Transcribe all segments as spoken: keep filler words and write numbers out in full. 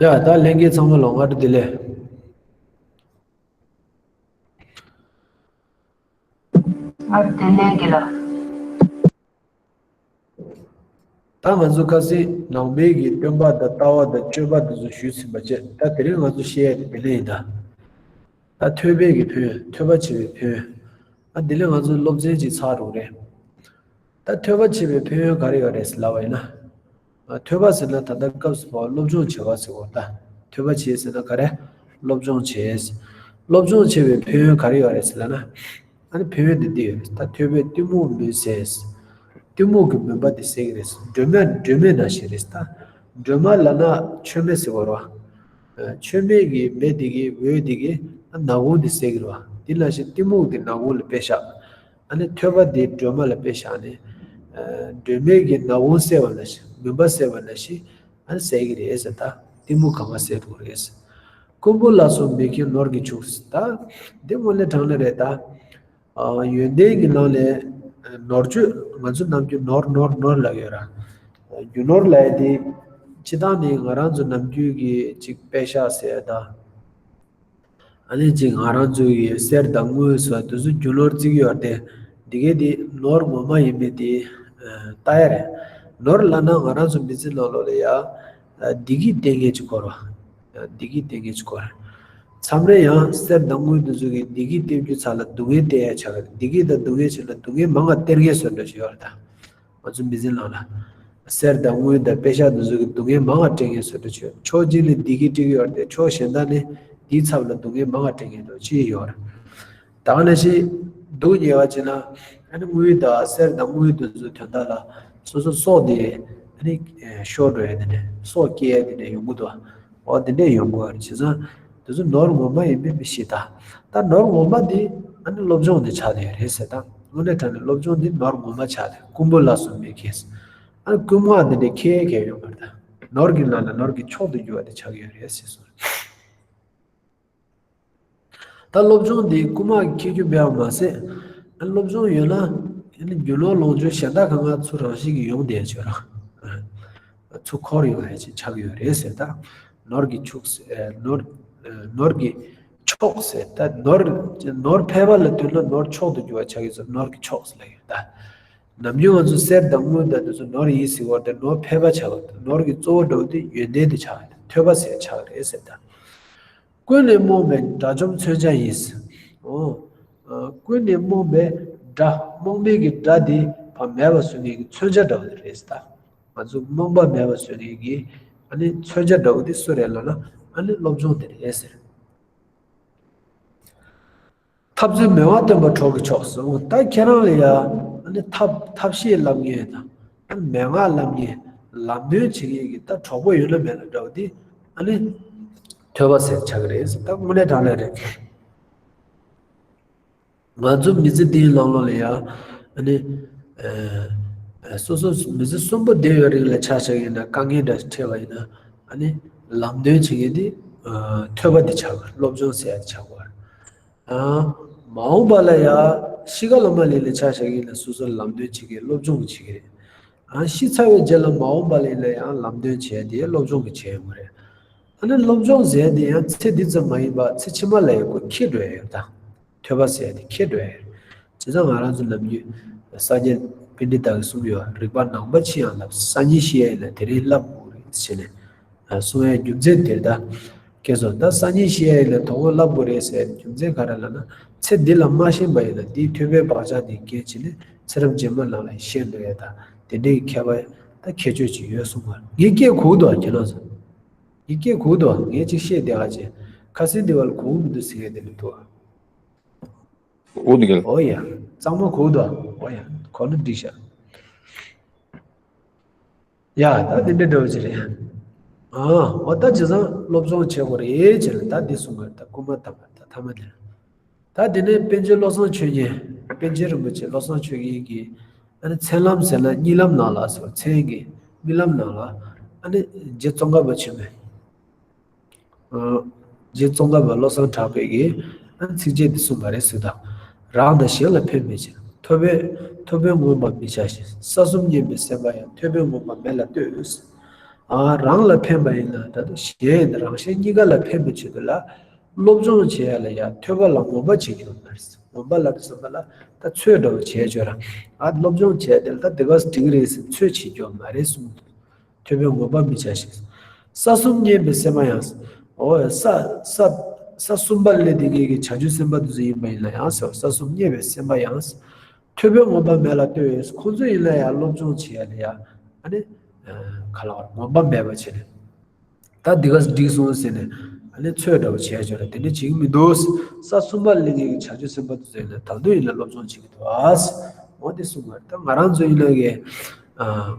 ཡ། ད་ལྷན་རྒྱས་ཚང་མ་ལ་སྔ་དྲོ་བདེ་ལེགས། སྔ་དྲོ་བདེ་ལེགས་ཀྱི་ལ། ད་ང་ཚོ་ཁ་སང་ནང་པའི་གི་སྟོན་པ་དང་ལྟ་བ་དང་སྤྱོད་པ་དེ་ཚོ་ཞུས་ཟིན་པ་བྱས། ད་དེ་རིང་ང་ཚོ་བཤད་ཡ་དེ་དེ་ལས་ཡིན་ད། ད་ཐོས་པའི་གི་ཕན་ཡོན། ཐོས་པ་བྱས་པའི་ཕན་ཡོན། ཨ་དེ་ལས་ང་ཚོ་སློབ་ཚན་ཅིག་ཚར་འགྲོ་གི་རེད། ད་ཐོས་པ་བྱས་པའི་ཕན་ཡོན་ག་རེ་ཡོད་རེད་ཟེར་ལབ་པ་ཡིན་ན། ཨ་ཐོས་པ་ཟེར་ན་ད་ལྟ་སྐབས་སུ་བབ་སློབ་སྦྱོང་བྱེད་པ་ཟེར་བ་ད། ཐོས་པ་བྱེད་ཟེར་ན་ག་རེ། སློབ་སྦྱོང་བྱེད། སློབ་སྦྱོང་བྱེད་པའི་ཕན་ཡོན་ག་རེ་ཡོད་རེད་ཟེར་ལབ་ན། ཨ་ནི་ཕན་ཡོན་འདི་འདི་ཡོད་རེད། ད་ཐོས་པས་གཏི་མུག་མུན་སེལ། གཏི་མུག་གི་མུན་པ་འདི་སེལ་གྱི་རེད། སྒྲོན་མེ་སྒྲོན་མེ་ནང་བཞིན་རེད་ད། སྒྲོན་མ་ལབ་ན་མཆོད་མེ་ཟེར་བ་རེད་བ། མཆོད་མེ་གི་མེ་འདི་གི་འོད་འདི་གི་ནག་ཁུང་འདི་སེལ་གྱི་རེད་བ། འདི་ནང་བཞིན་གཏི་མུག་འདི་ནག་ཁུང་ལ་དཔེ་བཞག་ཨ་ནི་ཐོས་པ་འདི་སྒྲོན་མ་ལ་དཔེ་བཞག་ནས། སྒྲོན་མེ་གི་ནག་ཁུང་སེལ་བ་ནང་བཞིན། མུན་པ་སེལ་བ་ནང་བཞིན། ཨ་ནི་སེལ་གྱི་རེད་ཟེར་ད། གཏི་མུག་གང་ག་སེལ་ཐུབ་རེད། རྐུན་པོ་ལ་སོགས་མེ་ཁྱེར་ནོར་གྱིས་ཕྱུག་ཟེར་ད། འདི་དངོས་གནས་དྲང་གནས་རེད་ད། ཨ་ཡོན་ཏན་གྱི་ནང་ནས་ནོར་བཅོས། ང་ཚོ་ནམ་རྒྱུན་ནོར་ནོར་ནོར་ལབ་ཡོད་ར། རྒྱུ་ནོར་ལབ་ཡ་དེ་སྤྱིར་བཏང་ནི་ང་རང་ཚོ་ནམ་རྒྱུན་གྱི་ཅིག་པེ་ཤ་ཟེར་ཡ་ད། ཨ་ནི་ཅིག་ང་རང་ཚོ་ཡི་གསེར་དང་དངུལ་སོགས་དེ་ཚོ་རྒྱུ་ནོར་བརྩི་གི་ཡོད་དེ། འདི་གའི་དེ་ནོར་ངོ་མ་ཡིན་མིན་དེ་ལྟ་ཡ་རེད། ནོར་ལབ་ན་ང་རང་ཚོ་མི་ཚེ་ནང་ལོགས་ལ་ཡ་བདེ་སྐྱིད་སྟེར་མཁན་ཅིག་དགོས་རེད་བ། བདེ་སྐྱིད་སྟེར་མཁན་ཅིག་དགོས་རེད། མཚམས་རེ་ཡང་གསེར་དང་དངུལ་དེ་ཚོ་གིས་བདེ་སྐྱིད་སྟེར་རྒྱུ་ཚ་ལ་སྡུག་བསྔལ་སྟེར་ཡ་ཆགས་ཀྱི་རེད། བདེ་སྐྱིད་དང་སྡུག་བསྔལ་བྱས་ན་སྡུག་བསྔལ་མང་བ་སྟེར་མཁན་བཟོ་འདྲ་ཞིག་ཡོད་རེད་ད། ང་ཚོ་མི་ཚེ་ནང་ལ། གསེར་དང་དངུལ་དང་པེ་ཤ་དེ་ཚོ་གིས་སྡུག་བསྔལ་མང་བ་སྤྲད་མཁན་བཟོ་འདྲ་ཆོས། ཕྱོགས་གཅིག་ནས་བདེ་སྐྱིད་སྤྲད་ཀྱི་ཡོད་རེད་དེ། ཕྱོགས་གཞན་དག་ནས་དེའི་ཚབ་ལ་སྡུག་བསྔལ་མང་བ་སྤྲད་མཁན་འདྲ་ཅིག་ཡོད་རེད། ད་ག་ནང་བཞིན་སྡུག་བསྔལ་བ་བྱས་ན། ཨ་ནི་དངུལ་དང་གསེར་དང་དངུལ་དེ་ཚོའི་དོན་དག་ལ་སོ་སོ་སྲོག་དེ་ཨ་ནི་ཤོར་འགྲོ་ཡ་དེ་འདྲ། སྲོག་སྐྱེལ་ཡ་དེ་འདྲ་ཡོང་གི་འདུག་འོ་དེ་འདྲས་ཡོང་དགོས་རེད། བྱས་ཙང་དེ་ཚོ་ནོར་ངོ་མ་ཡིན་མིན་མི་ཤེས་ད། ད་ནོར་ངོ་མ་དེ་ཨ་ནི་སློབ་སྦྱོང་དེ་ཆགས་བསྡད་ཡོད་རེད་ཟེར་ད། དངོས་གནས་དྲང་གནས་སློབ་སྦྱོང་དེ་ནོར་ངོ་མ་ཆགས་བསྡད། རྐུན་པོ་ལ་སོགས་མེ་ཁྱེར། ཨ་ནི་རྐུན་མ་དེ་འདྲས་ཁྱེར་ཁྱེར་ཡོང་བ་རེད་ད། ནོར་གྱི་ནང་ལ་ནོར་གྱི་མཆོག་ཏུ་གྱུར་བ་དེ་ཆགས་ཀྱི་ཡོད་རེད་ཟེར་སོང་། ད་སློབ་སྦྱོང་འདི་རྐུན་མ་གིས་ཁྱེར་རྒྱུ་མེད་པ་མ་ཟད། སློབ་སྦྱོང་ཡོད་ན་རྒྱུ་ནོར་ལོངས་སྤྱོད་གཞན་དག་གང་ག་ཚུར་རང་བཞིན་གྱིས་ཡོང་བསྡད་ཆོག་ར། ཚུར་འཁོར་ཡོང་ཡ་ཅིག་ཆགས་ཀྱི་ཡོད་རེད་ཟེར་ད། ནོར་གྱི་ཕྱུགས་ཟེར། ནོར་ནོར་གྱི་མཆོག་ཟེར་ད། ནོར་ནོར་ཕལ་པ་ལ་ལྟོས་ན་ནོར་མཆོག་ཏུ་གྱུར་པ་ཆགས་ཀྱི་ཡོད་ཙང་ནོར་གྱི་མཆོག་ཟེར་ལབ་ཡོད་ད། ནམ་རྒྱུན་ང་ཚོ་གསེར་དང་དངུལ་དང་དེ་ཚོ་ནོར་ཡིན་ཟེར་བ་དེ་ནོར་ཕལ་པ་ཆགས་པ་དང་། ནོར་གྱི་གཙོ་བོ་འདྲ་བོ་དེ་ཡོན་ཏན་དེ་ཆགས་རེད། ཐོས་པ་ཟེར་ཆགས་རེད་ཟེར་ད། ཀུན་ནས་རྨོངས་པའི་དགྲ་བཅོམ་མཚོན་ཆ་ཡིན། འོ། ཀུན་ནས་རྨོངས་པའི་དགྲ། རྨོངས་པའི་གི་དགྲ་དེ་ཕར་མེད་པ་བཟོ་མཁན་གྱི་མཚོན་ཆ་འདྲ་བོ་དེ་རེད་ཟེར་ད། ང་ཚོ་རྨོངས་པ་མེད་པ་བཟོ་མཁན་གྱི་ཨ་ནི་མཚོན་ཆ་འདྲ་བོ་དེ་སུ་རེད་ལབ་ན་ཨ་ནི་སློབ་སྦྱོང་དེ་རེད་ཟེར། ཐབས་རྩལ་མོས་པ་སྟོན་པ་གྲོགས་ཀྱི་མཆོག་ཟེར། ད་ཁྱེད་རང་ལ་ཡ་ཨ་ནི་ཐབས་ཐབས་ཤེས་ལབ་མཁན་དང་། ཨ་ནི་མན་ངག་ལབ་མཁན། ལམ་སྟོན་བྱེད་མཁན་གྱི་ད་གྲོགས་པོ་ཡོད་ན་མེད་ན་འདྲ་བོ་དེ་ཨ་ནི་ཐོས་པ་ཟེར་ཆགས་ཀྱི་རེད་ཟེར། ད་དངོས་གནས་དྲང་གནས་རེད། ང་ཚོ་མི་ཚེ་འདིའི་ནང་ལོགས་ལ་ཡ་ཨ་ནི་ཨ་སོ་སོ་མི་ཚེ་གསོན་པོ་བསྡད་ཡོད་རིང་ལ་ཆ་བཞག་ཡིན་ན། དཀའ་ངལ་འདྲ་ཞིག་འཕྲད་པ་ཡིན་ན་ཨ་ནི་ལམ་སྟོན་བྱེད་མཁན་དེ་ཨ་ཐོས་པ་དེ་ཆགས་དགོས། སློབ་སྦྱོང་ཟེར་ཡ་དེ་ཆགས་དགོས། ཨ་མ་འོངས་པ་ལ་ཡ་ཤི་ཁ་ལ་མ་སླེབས་ལ་ཆ་བཞག་ཡིན་ན་སོ་སོ་ལམ་སྟོན་བྱེད་མཁན། སློབ་སྦྱོང་བྱེད་མཁན་རེད། ཨ་ཤི་ཚར་བའི་རྗེས་ལ་མ་འོངས་པ་ལ་ཡིན་ན་ཡང་ལམ་སྟོན་བྱེད་ཡ་དེ་སློབ་སྦྱོང་གི་བྱེད་ཡོང་གི་རེད། ཨ་ནི་སློབ་སྦྱོང་ཟེར་ཡ་དེ་ཡང་ཚེ་འདི་ཙམ་མ་ཡིན་པ་ཚེ་ཕྱི་མ་ལ་ཡང་ཁོ་འཁྱེར་འགྲོ་ཡ་ཡོད་ད། ཐོས་པ་ཟེར་ཡ་དེ་འཁྱེར་འགྲོ་ཡ་ཡོད། བྱས་ཙང་ང་རང་ཚོ་ནམ་རྒྱུན་སངས་རྒྱས་པཎྜི་ཏ་གིས་གསུངས་ཡོད། རིག་པ་ནང་པ་ཅི་ཡང་བསླབ། སང་ཉིན་ཤི་ཡ་ཡིན་ན་དེ་རིང་བསླབ་དགོས་རེད་ཟེར་ནས། གསུང་བའི་རྒྱུ་མཚན་དེར་ད། ཁྱེད་ཚོ་ད་སང་ཉིན་ཤི་ཡ་ཡིན་ན་དོ་དགོང་བསླབ་དགོས་རེད་ཟེར་རྒྱུ་མཚན་ག་རེ་ལབ་ན། ཚེ་འདི་ལ་མ་ཤེས་པ་ཡིན་ན་དེའི་ཐོས་པའི་བག་ཆགས་དེ་སྐྱེས་བྱས་ནས་ཚེ་རབས་རྗེས་མ་ནང་ལ་ཤེས་འགྲོ་ཡ་ད། དེ་འདྲའི་ཁྱད་པར་ད་ཁྱད་ཆོས་ཅིག་ཡོད་གསུངས་པ། ངས་སྐད་གོ་གི་འདུག་ཁྱེད་རང་ཚོ། ངས་སྐད་གོ་གི་འདུག་ངས་ཅིག་བཤད་བསྡད་ཡ་ཅིག་ཁ་སང་དེ་བར་གོ་གི་མི་འདུག་ཟེར་མཁན་དེ་མི་འདུག་འོ་འདི་ག་ལ། ཨོ་ཡ། གཙང་མ་གོ་འདུག་ཨོ་ཡ། གོ་ན་འགྲིག་ཤག་ཡ། ད་འདི་འདྲ་འདྲ་བོ་ཅིག་རེད། ཨ། འོ་ད་བྱས་ཙང་སློབ་སྦྱོང་བྱེད་དགོས་རེད་ཅེས་ལ་ད་འདི་གསུངས་པ་རེད། ད་རྐུན་མ་ཐམས་ད་ཐ་མ་འདི་རེད། ད་འདི་ནས་པཎ་ཆེན་བློ་བཟང་ཆོས་རྒྱན། པཎ་ཆེན་རིན་པོ་ཆེ་བློ་བཟང་ཆོས་རྒྱན་གྱི་ཨ་ནི་མཚན་ལམ་ཟེར་ན་རྨི་ལམ་ནང་ལ་ཟེར་བ། མཚན་གྱི་རྨི་ལམ་ནང་ལ་ཨ་ནི་རྗེ་ཙོང་ཁ་པ་ཆེན་པོས། རྗེ་ཙོང་ཁ་པ་བློ་བཟང་གྲགས་པས་ཀྱིས་ཚིགས་བཅད་འདི་གསུངས་པ་རེད་ཟེར་དང་། རང་དང་གཞན་ལ་ཕན་མི་བྱེད། ཐོབ་པས་ཐོབ་པས་ངོམས་པར་མི་བྱ་ཞིང་། ས་གསུམ་མཉེས་པའི་སེམས་པ་ཡང་། ཐོས་པས་ངོམས་པ་མེ་ལ་ལྟོས། ཨ་རང་ལ་ཕན་པ་ཡིན་ན་ད་དུང་གཞན་རང་གཞན་གཉིས་ཀ་ལ་ཕན་པའི་ཆེད་དུ་ལ་སློབ་སྦྱོང་བྱེད་ཡ་ལ་ཡ་ཐོས་པ་ལ་ངོམས་པ་བྱེད་ཀྱི་ཡོད་མ་རེད། ངོམས་པ་ལབ་དུས་ཙམ་པ་ལ་ད་ཚོད་འདྲ་བོ་བྱས་བྱོས་ར། ཨ་སློབ་སྦྱོང་བྱས་དེ་ལ་ད་དེ་ག་འགྲིག་གི་རེད་ཟེར་ཚོད་བྱེད་རྒྱུ་མ་རེད་གསུངས་འདུག་ཐོས་པའི་ངོམས་པ་མི་བྱ་ཞིང་། ས་གསུམ་མཉེས་པའི་སེམས་པ་ཡང་། འོ་ས་ས་ས་གསུམ་པ་ལས་དེ་ངེད་ཀྱི་བྱང་ཆུབ་སེམས་དཔའ་དེ་ཚོ་ཡིན་པ་ཡིན་ན་ཡང་ཟེར་བ། ས་གསུམ་མཉེས་པའི་སེམས་པ་ཡང་། ཐོས་པའི་ངོམས་པ་མེད་ལ་ལྟོས། ཁོང་ཚོ་ཡིན་ན་ཡང་སློབ་སྦྱོང་བྱེད་ཡ་ལ་ཡ་ཨ་ནི་ག་ལ་བར་ངོམས་པ་མེད་པ་བྱས་ནས། ད་འདི་ག་འགྲིག་སོང་ཟེར་ནས་ཨ་ནི་ཚོད་འདྲ་བོ་བྱས་བྱས་ལ་དེ་འདྲ་བྱེད་ཀྱི་མི་འདུག་ས་གསུམ་པ་ལས་ངེད་ཀྱི་བྱང་ཆུབ་སེམས་དཔའ་དེ་ཚོ་ཡིན་ན་ད་དུང་ཡིན་ན་སློབ་སྦྱོང་བྱེད་ཀྱི་འདུག་ཨ། འོ་དེ་གསུངས་པ་ད་ང་རང་ཚོ་ཡིན་ན་གི་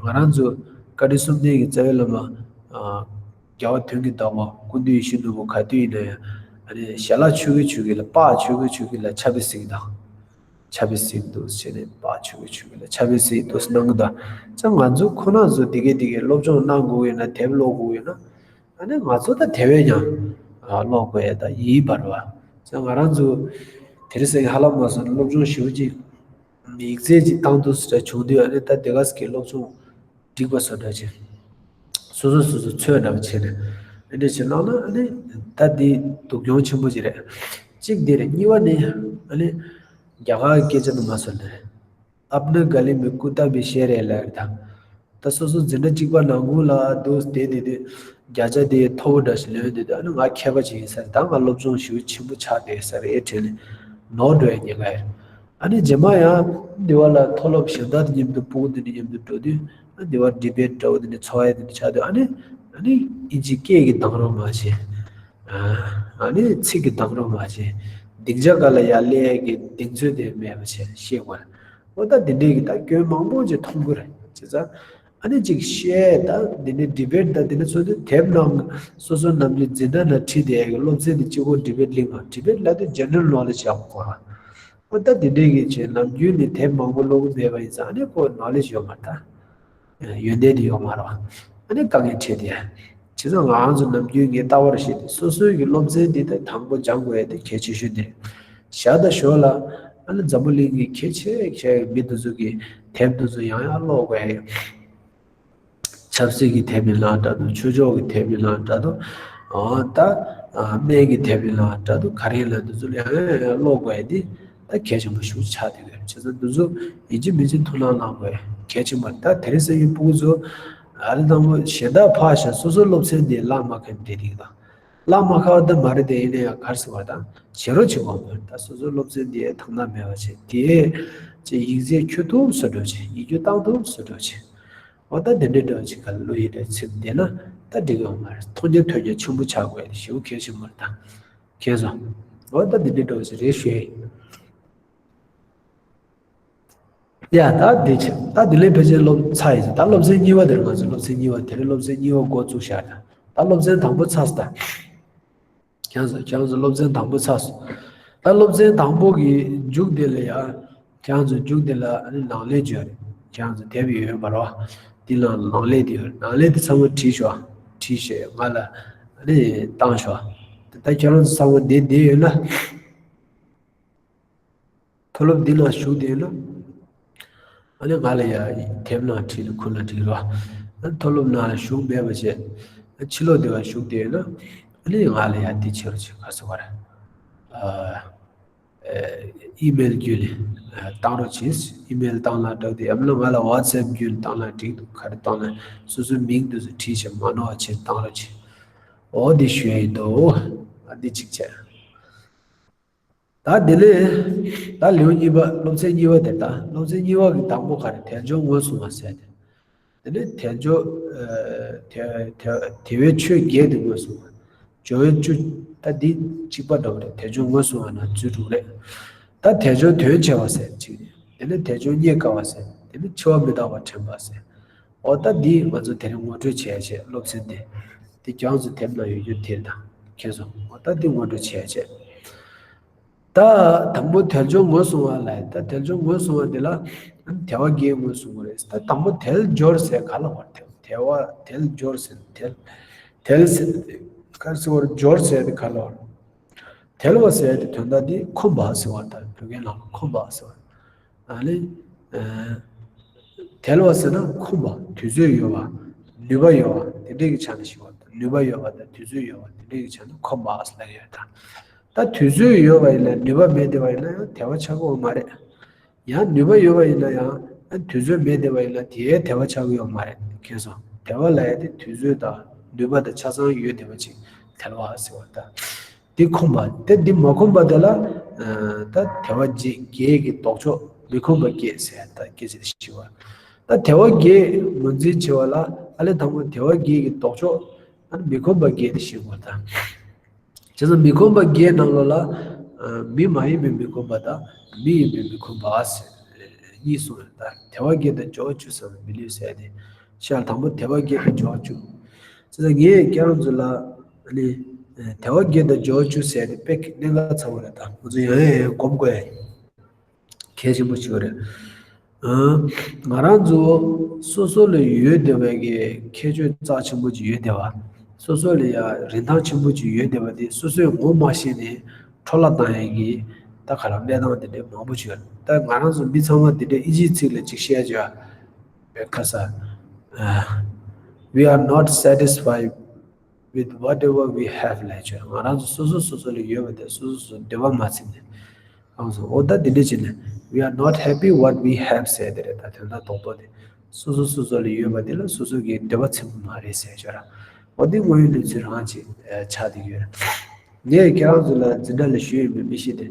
ང་རང་ཚོ་བཀའ་དྲིན་གསུམ་ལྡན་གྱི་རྩ་བའི་བླ་མ་རྒྱལ་བ་དོན་གྱི་བདག་པོ་ཀུན་འདུས་ཡེ་ཤེས་ནོར་བུ་ག་དུས་ཡིན་ན་ཡང་ཨ་ནི་ཞལ་ལག་མཆོད་ཀྱི་མཆོད་ཀྱི་ལ་དཔག་མཆོད་ཀྱི་མཆོད་ཀྱི་ལ་ཕྱག་དཔེ་གཟིགས་དང་། ཕྱག་དཔེ་གཟིགས་འདུག་ཟེར་ནས་དཔག་མཆོད་ཀྱི་མཆོད་ཀྱི་ལ་ཕྱག་དཔེ་གཟིགས་འདུག་གནང་གི་འདུག་ཙང་ང་ཚོ་ཁོ་ན་ཚོ་དེ་གས་དེ་གས་སློབ་སྦྱོང་གནང་དགོས་ཡོད་ན་དེབ་ཀློག་དགོས་ཡོད་ན་ཨ་ནི་ང་ཚོ་ད་དེ་བས་ཀྱང་ཀློག་དགོས་ཡ་ད་ཡིན་པར་བ། ཙང་ང་རང་ཚོ་དེ་རིང་སང་ཉིན་ཧ་ལམ་མ་སོང་སློབ་སྦྱོང་ཞེ་པོ་ཅིག་ཡིག་ཚད་ཅིག་བཏང་འདུག་ཟེར་བྱུང་དུས་ཨ་ནི་ད་དེ་ག་ཟེར་གྱི་སློབ་སྦྱོང་འགྲིག་པ་བཟོ་འདྲ་བྱས། སོ་སོ་སོ་སོ་ཚོད་འདྲ་བ་བྱས་ནས་ཨ་འདྲ་བྱས་གནང་ན་ཨ་ནི་ད་འདི་སྡུག་གྱོང་ཆེན་པོ་ཅིག་རེད། གཅིག་འདི་རེད། གཉིས་པ་ནི་ཨ་ནི་རྒྱ་གར་གྱི་སྐད་ཆ་དུ་མ་སོང་ནས་ཨབ་ན་ག་ལི་མི་ཀུ་ཏ་བི་ཤེ་རེ་ལ་རེད་ད། ད་སོ་སོ་འཛིན་གྲྭ་གཅིག་པ་ནང་ཁུལ་ལ་འདུག་བསྡད་དེ་དུས་བརྒྱ་ཆ་དེ་མཐོ་པོ་འདྲ་ཞིག་ལོན་དེ་དུས་ཨ་ནི་ང་མཁས་པ་ཅིག་ཡིན་ས་རེད། ད་ང་སློབ་སྦྱོང་ཞེ་པོ་ཆེན་པོ་ཆགས་བསྡད་ས་རེད་ཨེ་དྲན་ནས་ནོར་འགྲོ་ཡ་ཉེན་ཁ་ཡོད། ཨ་ནི་རྗེས་མ་ཡང་འདི་བ་ལ་མཐོ་སློབ་གཞན་དག་དང་མཉམ་དུ་སྤུ་གུ་འདི་འདྲ་མཉམ་དུ་འགྲོ་དུས་ཨ་འདི་བ་ཌི་བེཊ་འདྲ་བོ་འདི་འདྲ་ཚོགས་ཡ་འདི་འདྲ་ཆགས་དུས་ཨ་ནི་ཨ་ནི་ཨིན་ཇི་སྐད་ཀྱི་གདངས་རོགས་མ་བྱེད། ཨ་ནི་ཚིག་གི་གདངས་རོགས་མ་བྱེད། སྡིངས་ཆ་སྒང་ལ་ཡར་སླེབས་ཡ་གི་གདེང་ཚོད་དེ་མེད་པ་བྱས་ཤེས་དགོས། འོ་ད་འདི་འདྲའི་གི་ད་སྐྱོན་མང་པོ་ཅིག་མཐོང་གི་རེད་བྱས་ཙང་། ཨ་ནི་ཅིག་བཤད་ད་འདི་འདྲའི་ཌི་བེཊ་ད་འདི་འདྲ་ཚོ་དུས་དེབ་ནང་སོ་སོ་ནམ་རྒྱུན་འཛིན་གྲྭ་ནང་ཁྲིད་བསྡད་ཡ་གི་སློབ་ཚན་དེ་གཅིག་པོ་ཌི་བེཊ་གླེང་བ་ཌི་བེཊ་ལབ་དུས་ཇེ་ནེ་རལ་ནོ་ལེཇ་ཡག་པོ་གོ་ར། ཨོ་ད་དེ་འདྲའི་གི་བྱས་ནམ་རྒྱུན་ནས་དེབ་མང་པོ་ཀློག་གི་མེད་པ་ཡིན་ཙང་ཨ་ནི་ཁོ་ནོ་ལེཇ་ཡོད་མ་རེད་ད། ཡོན་ཏན་དེ་ཡོད་མ་རེད་བ། ཨ་ནི་དཀའ་ངལ་འཕྲད་དེ། བྱས་ཙང་ང་རང་ཚོ་ནམ་རྒྱུན་ངས་ལྟ་བར་བཤད་དེ་སོ་སོའི་གི་སློབ་ཚན་འདི་ད་དང་པོ་སྦྱང་དགོས་ཡ་དེ་གལ་ཆེ་ཤོས་དེ་རེད། བཞག་ད་ཞོར་ལ་ཨ་ནི་འཛམ་བུ་གླིང་གི་གལ་ཆེ་ཤོས་མི་དེ་ཚོ་གི་དེབ་དེ་ཚོ་ཡང་ཡང་ཀློག་དགོས་ཡ་ཡོད། ཆབ་སྲིད་ཀྱི་དེབ་ཡིན་ལ་འདྲ་འདུག་ཆོས་ཕྱོགས་ཀྱི་དེབ་ཡིན་ལ་འདྲ་འདུག་ཨོ་ད་སྨན་གྱི་དེབ་ཡིན་ལ་འདྲ་འདུག་ག་རེ་ཡིན་ལ་འདི་ཚོ་ལ་ཡང་ཡང་ཀློག་དགོས་ཡ་འདི་ད་གལ་ཆེན་པོ་ཞིག་ཆགས་བསྡད་ཡོད། བྱས་ཙང་འདི་ཚོ་ཡིན་གཅིག་མིན་གཅིག་ཐུགས་སྣང་གནང་དགོས་ཡ་གལ་ཆེན་པོ་རེད། ད་དེ་རིང་སང་ཉིན་སྤུ་གུ་ཚོ་ཨ་རི་དང་པོ་གཞན་དག་ཕར་བཞག་སོ་སོའི་སློབ་ཚན་འདི་བརླག་མ་ཁེལ་བསྡད་ཀྱི་འདུག་བརླག་མ་ཁེལ་བ་ད་མ་རེད་དེ་ཡིན་ན་ཡང་ག་རེ་ཟེར་བ་དང་བྱེད་རོགས་བྱེད་དགོས་པ་རེད། ད་སོ་སོའི་སློབ་ཚན་འདི་ཐང་ཐང་མེད་པ་བྱས་དེ་ཅེས་ཡིག་ཚད་འཁྱོལ་ཐུབ་བཟོ་འདྲ་བྱས་ཡིག་རྒྱུགས་བཏང་ཐུབ་བཟོ་འདྲ་བྱས། འོ་ད་དེ་འདྲའི་འདྲ་བ་ཅིག་ག་ལ་བློ་ཡིད་རེ་ཚིམ་བསྡད་ན་ད་འགྲིག་ཡོད་མ་རེད། མཐོང་རྒྱ་ཐོས་རྒྱ་ཆེན་པོ་ཆགས་དགོས་ཞེ་པོ་གལ་ཆེན་པོ་རེད་ད། མཁྱེན་སོང་། འོ་ད་དེ་འདྲའི་འདྲ་བ་ཅིག་རེད་ཞུ་ཡ་ཡིན། ཡ་ད་འདི་ཆེ་ད་འདི་ལས་ཕལ་ཆེར་སློབ་ཚར་ཡིན་ད་སློབ་ཚན་གཉིས་པ་དེར་ང་ཚོ་སློབ་ཚན་གཉིས་པ་དེ་རིང་སློབ་ཚན་གཉིས་པ་འགོ་བཙུགས་བཞག་ད་ད་སློབ་ཚན་དང་པོ་ཚར་སོང་ད། ཁྱེད་ཚོ་ཁྱེད་ཚོ་སློབ་ཚན་དང་པོ་ཚར་སོང་། ད་སློབ་ཚན་དང་པོ་གི་མཇུག་དེ་ལ་ཡ། ཁྱེད་ཚོ་མཇུག་དེ་ལ་ཨ་ནི་ནང་ལས་བརྗོད་རེད། ཁྱེད་ཚོ་དེབ་ཡོད་ཡོད་མ་རེད་བ། དེ་ལ་ནང་ལས་དེ་ཡོད་རེད། ནང་ལས་དེ་ཚང་མ་བྲིས་ཤོག་བྲིས་ཤོག་ང་ལ་ཨ་ནི་བཏང་ཤོག་ད་ཁྱེད་རང་ཚོ་ཚང་མ་བསྡད་བསྡད་ཡོད་ན། མཐོ་སློབ་འདི་ནང་ཞུགས་བསྡད་ཡོད་ན། ཨ་ནི་ང་ལ་ཡ་དེབ་ནང་བྲིས་ལ་ཁུར་ལ་བྲིས་རོགས། ཨ་ནི་མཐོ་སློབ་ནང་ལ་ཞུགས་མེད་པ་བྱས། ཨ་ཕྱི་ལོགས་དེ་བ་ཞུགས་བསྡད་ཡོད་ན། ཨ་ནི་ང་ལ་ཡ་དེ་བྱེད་རོགས་བྱེད་ག་ཟེར་བ་རེད། ཨ་ཨ་ཨི་མེལ་བརྒྱུད་ནས་ཨ་བཏང་རོགས་བྱེད། ཨི་མེལ་བཏང་ན་འགྲིག་འདུག་ཡང་ན་ང་ལ་ཝ་ཚེབ་བརྒྱུད་ནས་བཏང་ན་འགྲིག་འདུག་ག་རེ་བཏང་ན་སོ་སོའི་མིང་དེ་ཚོ་བྲིས་བྱས་མ་ནོར་བ་བྱས་བཏང་རོགས་བྱེད། འོ་འདི་ཞུ་ཡ་ཡིན་འདུག་ཨ་འདི་གཅིག་བྱས། ད་དེ་ནས་ད་ལེའུ་གཉིས་པ་སློབ་ཚན་གཉིས་པ་དེ་ད་སློབ་ཚན་གཉིས་པ་གི་དང་པོ་ག་རེ་དལ་འབྱོར་ངོས་བཟུང་བ་ཟེར་ཏེ། དེ་ནས་དལ་འབྱོར་ཨ་དལ་དལ་དལ་བའི་ཆོས་བརྒྱད་དེ་ངོས་བཟུང་བ། སྦྱོར་བའི་བཅུ། ད་འདི་གཅིག་པ་འདྲ་བོ་རེད། དལ་འབྱོར་ངོས་བཟུང་བ་ན་བཅུ་དྲུག་རེད། ད་དལ་འབྱོར་དོན་ཆེ་བ་ཟེར་གཅིག་རེད། དེ་ནས་དལ་འབྱོར་རྙེད་དཀའ་བ་ཟེར། དེ་ནས་འཆི་བ་མི་རྟག་པ་དྲན་པ་ཟེར། འོ་ད་འདི་ང་ཚོ་དེ་རིང་ངོ་སྤྲོད་བྱས་བྱས་སློབ་ཚན་དེ། དེ་ཀྱང་ཚོ་དེབ་ནང་ཡོད་རྒྱུ་དེ་དང་ཁྱེད་ཚོ་འོ་ད་འདི་ངོ་སྤྲོད་བྱས་བྱས། ད་དང་པོ་དལ་འབྱོར་ངོས་བཟུང་བ་ལ་ད་དལ་འབྱོར་ངོས་བཟུང་བ་འདི་ལ་དལ་བ་བརྒྱད་ངོས་བཟུང་བ་རེད། ད་དང་པོ་དལ་འབྱོར་ཟེར་ག་ལ་བར་དལ་དལ་བ་དལ་འབྱོར་ཟེར་དལ་དལ་ཟེར་ག་ཟེར་བར་འབྱོར་ཟེར་དེ་ག་ལ་བར་དལ་བ་ཟེར་དེ་དོན་དག་འདི་འཁུམས་པ་ཟེར་བ་དང་བོད་སྐད་ནང་འཁུམས་པ་ཟེར་བ་ཨ་ནི་དལ་བ་ཟེར་ན་འཁུམས་པ་དུས་ཚོད་ཡོད་པ་ནུས་པ་ཡོད་ དེ་འདྲའི་གི་ཆ་ནས་ཞུ་བ་དང་། ནུས་པ་ཡོད་པ་དང་དུས་ཚོད་ཡོད་པ་དེ་འདྲའི་གི་ཆ་ནས་ཁོམ་པ་ལབ་ཡོད་ད། ད་དུས་ཚོད་ཡོད་པ་ཡིན་ན་ནུས་པ་མེད་བསྡད་པ་ཡིན་ན་ཡང་དལ་བ་ཆགས་ཀྱི་ཡོད་མ་རེད། ཡང་ནུས་པ་ཡོད་པ་ཡིན་ན་ཡང་དུས་ཚོད་མེད་བསྡད་པ་ཡིན་ན་དེའི་དལ་བ་ཆགས་ཀྱི་ཡོད་མ་རེད། མཁྱེན་སོང་། དལ་བ་ལབ་ཡ་དེ་དུས་ཚོད་དང་ནུས་པ་དང་ཆ་ཚང་ཡོད་བསྡད་པ་ཅིག་དལ་བ་ཟེར་བ་ད། དེ་ཁོམ་པ་དེ། འདི་མ་ཁོམ་པ་དེ་ལ་ད་དལ་བ་བརྒྱད་ཀྱི་ལྡོག་ཕྱོགས་མི་ཁོམ་པ་བརྒྱད་ཟེར་ཡ་ད་སྐད་ཆ་དེ་ཞུ་བ། ད་དལ་བ་བརྒྱད་ངོས་འཛིན་བྱེད་པ་ལ་ཨ་ལས་དང་པོ་དལ་བ་བརྒྱད་ཀྱི་ལྡོག་ཕྱོགས་ཨ་ནི་མི་ཁོམ་པ་བརྒྱད་དེ་ཞུ་དགོས་ད། བྱས་ཙང་མི་ཁོམ་པ་བརྒྱད་ནང་ལོགས་ལ་ཨ་མི་མ་ཡིན་པའི་མི་ཁོམ་པ་དང་མི་ཡིན་པའི་མི་ཁོམ་པ་ཟེར་གཉིས་གསུངས་ཡོད་ད། དལ་བ་བརྒྱད་དང་སྦྱོར་བ་བཅུ་ཟེར་བ་མི་ལུས་ཟེར་ཏེ། ཤར་དང་པོ་དལ་བ་བརྒྱད་དང་སྦྱོར་བ་བཅུ། བྱས་ཙང་ངས་ཁྱེད་རང་ཚོ་ལ་ཨ་ནི་དལ་བ་བརྒྱད་དང་སྦྱོར་བ་བཅུ་ཟེར་ཏེ་དཔེ་གནད་འགག་ཚ་པོ་རེད་ད། ང་ཚོ་ཡང་ཡང་ཡང་སྒོམ་དགོས་ཡ་གལ་ཆེན་པོ་ཞིག་རེད། ཨང་། ང་རང་ཚོ་སོ་སོ་ལ་ཡོད་བསྡད་པའི་གི་ཁྱད་ཆོས་རྩ་ཆེན་པོ་ཅིག་ཡོད་བསྡད་པ། སོ་སོ་ལ་ཡ་རིན་ཐང་ཆེན་པོ་ཅིག་ཡོད་བསྡད་པ་དེ་སོ་སོས་ངོ་མ་ཤེས་ནས་འཕྲོ་བརླག་བཏང་ཡས་ཀྱི་ད་ག་ལ་གནས་སྟངས་དེ་འདྲའི་མང་པོ་ཅིག་ཡོད་རེད། ད་ང་རང་ཚོ་མི་ཚང་མ་དེ་འདྲའི་ཨིན་ཇིའི་ཚིག་ལ་ཅིག་བཤད་བྱ་བའི་ཁ་ས། We are not satisfied with whatever we have ལབ་བྱས། ང་རང་ཚོ་སོ་སོ་སོ་སོ་ལ་ཡོད་པ་དེ་སོ་སོ་སོ་འདོད་པ་མ་ཚིམ་ནས། ཨང་སོ། འོ་ད་འདི་འདྲ་བྱས་ནས། We are not happy what we have ཟེར་དེ་རེད། ད་དོན་དག་རྡོག་རྡོག་དེ། སོ་སོ་སོ་སོ་ལ་ཡོད་པ་དེ་ལ་སོ་སོ་གི་འདོད་པ་ཚིམ་པ་མ་རེད་ཟེར་བྱས་ར། འོ་འདི་དངོས་ཡོད་གནས་ཚུལ་རང་ཅིག་ཆགས་བསྡད་ཡོད་རེད། ངས་ཁྱེད་རང་ཚོ་ལ་འཛིན་གྲྭ་ལ་ཞུས་ཡོད་མེད་མི་ཤེས་ཏེ།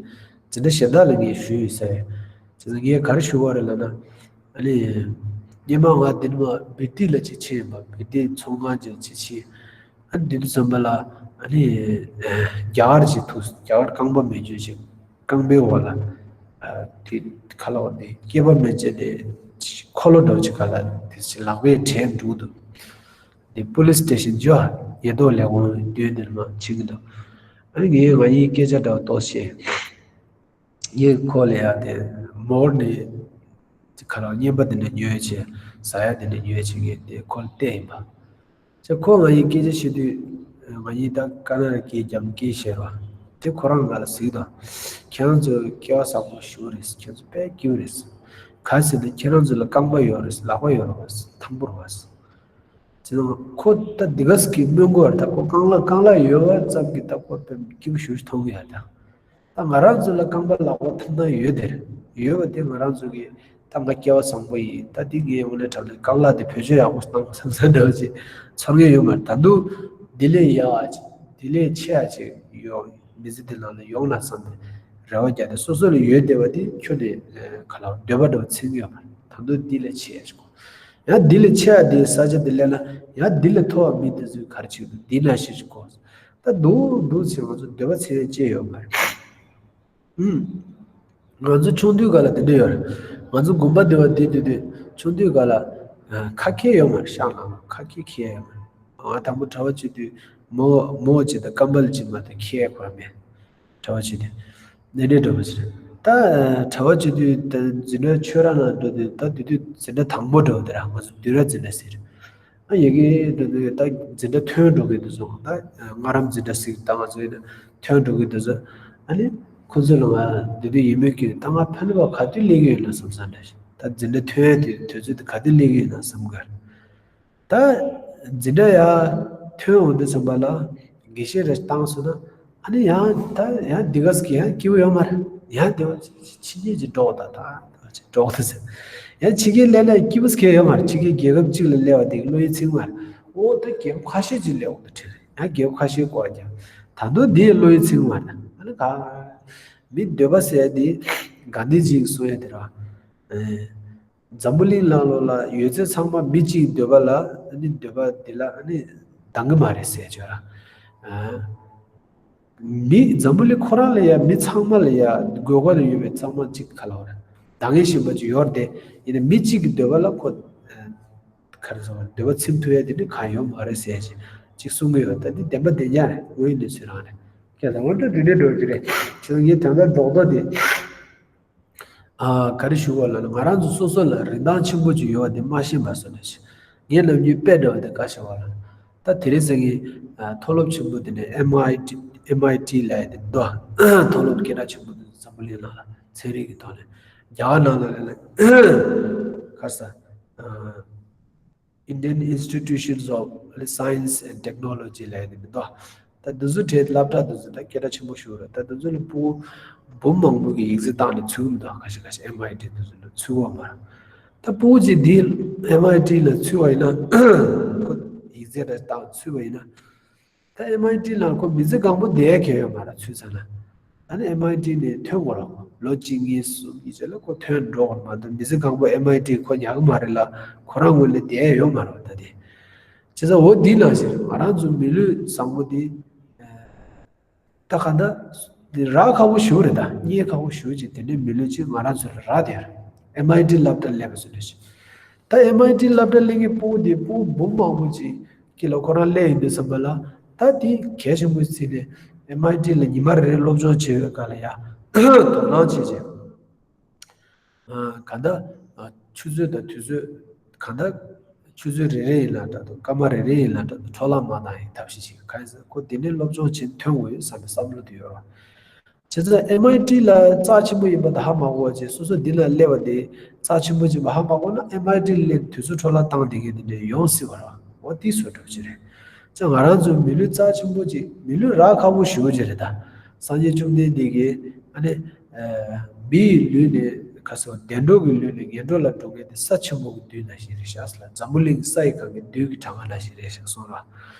འཛིན་གྲྭ་གཞན་དག་ལ་ངས་ཞུས་ཡོད་ཟེར། བྱས་ཙང་ངས་ག་རེ་ཞུ་བ་རེད་ལབ་ན། ཨ་ནི། སྔོན་མ་ང་འདི་ནས་མར་བི་ཏི་ལ་ཅིག་ཕྱིན་ཡིན་པ། བི་ཏི་ཚོང་ཁང་ཅིག་ཅིག་ཕྱིན། ཨ་ནི་འདི་དུས་ཙམ་པ་ལ་ཨ་ནི་རྒྱ་གར་ཅིག་ཐུག་རྒྱ་གར་རྐང་པ་མེད་ཅོ་ཅིག་རྐང་པའི་འོག་ལ་དེ་ཁ་ལ་འོ་དེ་སྐེད་པ་མེད་ཅེ་དེ་འཁོར་ལོ་འདྲ་ཅིག་ག་ལ་དེ་ཅིག་ལག་པས་དྲན་འདུག་འདུག་དེ་པུ་ལིས་སི་ཊེ་ཤན་ཅོ་ཉེན་རྟོག་ལས་ཁུངས་མདུན་དེར་མར་ཕྱིན་གྱི་འདུག་ཨ་ནི་ངས་ང་ཡི་སྐད་ཆ་འདྲ་བོ་ཏོག་བཤད། ངས་ཁོ་ལ་ཡ་དེ་མོར་ནས་ཁ་ལག་རྔན་པ་དེ་འདྲ་ཉོས་བྱས། ཟ་ཡ་དེ་འདྲ་ཉོས་བྱས་ངས་དེ་ཁོ་ལ་བལྟས་ཡིན་པ། ཅེ་ཁོ་ང་ཡི་སྐད་ཆ་བཤད་དུས་ང་ཡི་ད་ཀ་ན་ར་སྐད་རྒྱབ་སྐད་བཤད་རོགས། དེ་ཁོ་རང་ང་ལ་གཟིགས་དང་། ཁྱེད་རང་ཚོ་སྐལ་བ་བཟང་པོ་ཞིག་རེད། ཁྱེད་ཚོ་དཔེ་སྐྱིད་པོ་རེད། ག་ཟེར་ན་ཁྱེད་རང་ཚོ་ལ་རྐང་པ་ཡོད་རེད། ལག་པ་ཡོད་རེད། ཐང་པོ་རེད། ཅེ་ཁོ་ད་འདི་ག་ཟིག་གི་སྨོན་གོ་ར། ད་ཁོ་རྐང་ལག་རྐང་ལག་ཡོད་པ་ཙམ་གྱིས་ད་ཁོ་དཔེ་སྐྱིད་པོ་ཞིག་མཐོང་གི་ཡ་ད། ད་ང་རང་ཚོ་ལ་རྐང་པ་ལག་པ་ཐང་ཐང་ཡོད་དེ། ཡོད་པ་དེ་ང་རང་ཚོ་གི་ད་ང་སྐལ་བ་བཟང་པོ་ཡིན། ད་འདི་ངའི་འོ་ལས་དྲག་ལས་རྐང་ལག་དེ་བེད་སྤྱོད་ཡག་པོ་བཏང་བསམ་བསམ་འདྲ་བ་ཅིག་ཚོར་མཁན་ཡོད་མ་རེད། ད་དུང་འདི་ལས་ཡག་ཅིག་འདི་ལས་ཆེ་ཡ་ཅིག་ཡོད། མི་ཚེ་འདི་ནང་ལ་ཡོང་ན་བསམ་པའི་རེ་བ་རྒྱག་སྟེ། སོ་སོ་ལ་ཡོད་བསྡད་པ་དེ་ཁྱོན་ནས་ག་ལ་འདོད་པ་འདྲ་བ་ཚིམ་ཡོད་མ་རེད། ད་དུང་འདི་ལས་ཆེ་ཡ་ཅིག་དགོས། ཡང་འདི་ལས་ཆེ་ཡ་དེ་ས་ཆ་དེ་སླེབས་ན་ཡང་འདི་ལས་མཐོ་བ་མི་དེ་ཚོས་ག་རེ་བྱེད་འདུག་འདི་ན་ཤེས་ཅིག་དགོས། ད་འདུག་འདུག་ཚེ་ང་ཚོ་འདོད་པ་ཚིམ་ཡ་ཅི་ཡོད་མ་རེད། ཨུམ། ང་ཚོ་ཆུང་དུས་སྐབས་ལ་དེ་འདྲ་ཡོད་རེད། ང་ཚོ་དགོན་པ་འདི་བ་འདི་འདི་འདི་ཆུང་དུས་སྐབས་ལ་ཁ་ཁྱེར་ཡོད་མ་རེད། ཤག་ནང་ལ་ཁ་ཁྱེར་ཁྱེར་ཡོད་མ་རེད། ང་དང་པོ་གྲྭ་པ་བྱེད་དུས་མོ་མོ་གཅིག་དང་ཀམ་བལ་གཅིག་མ་གཏོགས་ཁྱེར་ཁོ་ར་མེད། གྲྭ་པ་བྱེད་དུས་འདི་འདྲའི་འདྲ་པོ་ཟེར། ད་གྲྭ་པ་བྱེད་དུས་ད་འཛིན་གྲྭ་ཆོས་ར་ནང་འགྲོ་དུས་ད་དེ་དུས་འཛིན་གྲྭ་དང་པོ་འདྲ་པོ་དེ་ར། ང་ཚོ་དུས་རབས་འཛིན་གྲྭ་ཟེར། ཨ་ཡ་གི་འདི་འདི་ད་འཛིན་གྲྭ་ཐོན་འགྲོ་གི་འདུག་སོང་། ད་སྔ་རབས་འཛིན་གྲྭ་ཟེར་ད་ང་ཚོ་ཡིན་ན་ཐོན་འགྲོ་གི་འདུག་སོང་། ཨ་ནི་ཁོ་ཚོ་ལ་ང་འདི་དུས་ཡིན་མོད་ཀྱི་ད་ང་ཕན་པ་ག་དུས་སླེབས་ཀྱི་ཡོད་ན་བསམ་བསམ་འདྲ་ཞིག་ད་འཛིན་གྲྭ་ཐོན་དུས་དུས་ཚོད་དེ་ག་དུས་སླེབས་ཀྱི་ཡོད་ན་བསམ་གི། ད་འཛིན་གྲྭ་ཡར་ཐོན་འོང་དུས་ཙམ་པ་ལ་དགེ་བཤེས་རེ་བཏང་སོང་ན། ཨ་ནི་ཡང་ད་ཡང་འདི་ག་ཟིག་ཡང་སྐྱིད་པོ་ཡོད་མ་རེད། ཡང་དེ་བ་ཕྱི་རྒྱལ་གྱི་འགྲོ་ད་ད་ཕྱི་འགྲོ་ད་ཟེར། ཡང་ཕྱི་རྒྱལ་སླེབས་ན་སྐྱིད་པོ་ཟིག་ཡོད་མ་རེད། ཕྱི་རྒྱལ་རྒྱལ་ཁབ་གཅིག་ལ་སླེབས་པ་དེ་བློ་ཡིད་ཚིམ་མ་རེད། ཨོ་ད་རྒྱལ་ཁབ་ཁ་ཤས་ཅིག་སླེབས་འོང་དུས་དྲན་རེད། ཡང་རྒྱལ་ཁབ་ཁ་ཤས་སྐོར་རྒྱབ། ད་དུང་དེ་བློ་ཡིད་ཚིམ་མ་རེད། ཨ་ནི་ག་མི་འདོད་པ་ཟེར་དེ་གྷན་དྷི་ཇི་གིས་གསུང་ཡ་དེ་རེད་བ། ཨེ། འཛམ་བུ་གླིང་ནང་ལོགས་ལ་ཡོད་ཚད་ཚང་མ་མི་གཅིག་འདོད་པ་ལ་ཨ་ནི་འདོད་པ་འདི་ལ་ཨ་ནི་འདང་གི་མ་རེད་ཟེར་བྱས་ར། ཨ། མི་འཛམ་བུ་གླིང་ཁོ་རང་ལ་ཡ་མི་ཚང་མ་ལ་ཡ་དགོས་མཁོ་ལ་ཡོད་པའི་ཚང་མ་གཅིག་ག་ལ་བ་རེད། འདང་ངེས་བཞིན་པ་ཅིག་ཡོད་རེད་དེ། ཡིན་ན་མི་གཅིག་གི་འདོད་པ་ལ་ཁོ་ཨ་ག་རེ་ཟེར་བ་འདོད་པ་ཚིམ་ཐུབ་ཡ་དེ་འདྲ་གང་ཡོད་མ་རེད་ཟེར་ཅིག་གཅིག་གསུང་གི་ཡོད། ད་འདི་བདེན་པ་བདེན་རྐྱང་རེད། དངོས་ཡོད་གནས་ཚུལ་རང་རེད། ཁྱེད་ཚང་མ་འདྲ་འདི་འདྲའི་འགྲོ་རྒྱུ་རེད། ཁྱེད་ཚང་ངས་དོན་དག་རྡོག་རྡོག་དེ། ཨ། ག་རེ་ཞུ་བ་ལ་ང་རང་ཚོ་སོ་སོ་ལ་རིན་ཐང་ཆེན་པོ་ཅིག་ཡོད་པ་དེ་མ་ཤེས་པ་བཟོ་འདྲ་ཞིག་ངས་ནམ་རྒྱུན་དཔེ་འདྲ་བ་དེ་ག་ཞུ་བ་ལ། ད་དེ་རིང་སང་ཉིན་ཨ་མཐོ་སློབ་ཆེན་པོ་དེ་ནས་ཨེམ་ཨའི་ཊི་ཨེམ་ཨའི་ཊི་ལབ་ཡ་དེ་འདུག་མཐོ་སློབ་སྐད་གྲགས་ཆེན་པོ་དེ་འཛམ་བུ་གླིང་ནང་ལ་ཚན་རིག་གི་ཐོག་ནས། རྒྱ་གར་ནང་ལ་ལ་ལ་ག་རེ་ཟ། ཨ། Indian Institutions of Science and Technology ལབ་ནི་མི་འདུག་ད་འདི་ཚོ་གྲས་སློབ་གྲྭ་འདི་ཚོ་ད་སྐད་གྲགས་ཆེན་པོ་ཞིག་རེད། ད་འདི་ཚོ་ལ་ཕྲུ་གུ་འབུམ་མང་པོ་གི་ཡིག་རྩིས་བཏང་ནས་ཚུད་མི་འདུག་ཁ་ཤས་ཁ་ཤས་ཨེམ་ཨའི་ཊི་འདི་ཚོ་ལ་ཚུད་ཡོད་མ་རེད། ད་ཕྲུ་གུ་ཅིག་འདི་ཨེམ་ཨའི་ཊི་ལ་ཚུད་པ་ཡིན་ན་ཁོ་ཡིག་རྩིས་རེ་བཏང་ཚུད་པ་ཡིན་ན། ད་ཨེམ་ཨའི་ཊི་ལ་ཁོ་མི་ཚེ་གང་པོ་བསྡད་ཡ་གང་ཡོད་མ་རེད། ཚུད་ཚར་ན། ཨ་ནི་ཨེམ་ཨའི་ཊི་ནས་ཐོན་དགོས་རེད། ལོ་གཅིག་གཉིས་གསུམ་གྱི་རྗེས་ལ་ཁོ་ཐོན་འགྲོ་དགོས་རེད་མ་གཏོགས་མི་ཚེ་གང་པོ་ཨེམ་ཨའི་ཊི་ཁོ་ཉར་གི་མ་རེད་ལ། ཁོ་རང་ངོས་ནས་བསྡད་ཡ་ཡོད་མ་རེད། ད་དེ་བྱས་ཙང་འོ་འདི་ནང་བཞིན་ང་རང་ཚོ་མི་ལུས་བཟང་པོ་འདི་ད་ག་འདྲ་འདི་རག་ཁག་པོ་ཞེ་པོ་རེད། ད་རྙེད་ཁག་པོ་ཞེ་པོ་ཅིག་དེ་འདྲའི་མི་ལུས་ཅིག་ང་རང་ཚོ་ལ་རག་བསྡད་ཡོད་རེད། ཨེམ་ཨའི་ཊི་སློབ་གྲྭ་སླེབས་པ་ཚོ་ལ་ཞིག་ད་ཨེམ་ཨའི་ཊི་སློབ་གྲྭ་སླེབས་མཁན་ཕྲུ་གུ་འདི་ཕྲུ་གུ་འབུམ་མང་པོ་ཅིག་གི་ལ་ཁོ་རང་སླེབས་ཡོང་དུས་ཙམ་པ་ལ། ད་དེ་གལ་ཆེན་པོ་བརྩིས་ནས་ཨེམ་ཨའི་ཊི་ལ་ཉི་མ་རེ་རེ་སློབ་སྦྱོང་བྱེད་པའི་སྐབས་ལ་ཡ་དོ་སྣང་བྱེད་བྱེད། གང་ལྟར་ཆུ་ཚོད་དང་དུས་ཚོད་གང་ལྟར་ཆུ་ཚོད་རེ་རེ་ཡིན་ན་འདྲ་འདུག་སྐར་མ་རེ་རེ་ཡིན་ན་འདྲ་འདུག་འཕྲོ་བརླག་མ་བཏང་ཡིན་ཐབས་ཤེས་བྱེད་ག་ཡིན་ཟེར། ཁོ་དེ་ནས་སློབ་སྦྱོང་བྱེད་ཐོན་དགོས་ཡོད་བསམ་པའི་བསམ་བློ་དེ་ཡོད་རེད། བྱས་ཙང་ཨེམ་ཨའི་ཊི་ལ་རྩ་ཆེན་པོ་ཡིན་པ་དེ་ཧ་མ་གོ་བ་བྱས། སོ་སོ་འདི་ལ་སླེབས་པ་དེ་རྩ་ཆེན་པོ་ཡིན་པ་ཧ་མ་གོ་ན་ཨེམ་ཨའི་ཊི་ལ་སླེབས་དུས་ཚོད་འཕྲོ་བརླག་བཏང་བསྡད་མཁན་དེ་འདྲ་ཡོང་སྲིད་པ་རེད། འོ་དེ་བཟོ་འདྲ་ཅིག་རེད། ཅང་ང་རང་ཚོའི་མི་ལུས་རྩ་ཆེན་པོ་ཅིག་མི་ལུས་རག་ཁག་པོ་ཞེ་པོ་ཅིག་རེད་ད། སངས་རྒྱས་བཅོམ་ལྡན་འདས་ཀྱིས་ཨ་ནི་མི་ཡི་ལུས་ནི་ག་ཟེར་བདེ་འགྲོ་གི་ལུས་ནི་ངན་འགྲོ་ལ་འགྲོ་མཁན་དེ་ས་ཆེན་པོ་གི་རྡུལ་ནང་བཞིན་རེད་ཤག་ཟེར་ལ། འཛམ་བུ་གླིང་ས་ཡི་གང་གི་རྡུལ་གྱི་གྲངས་ཀ་ནང་བཞིན་རེད་ཤག་གསུངས་ར།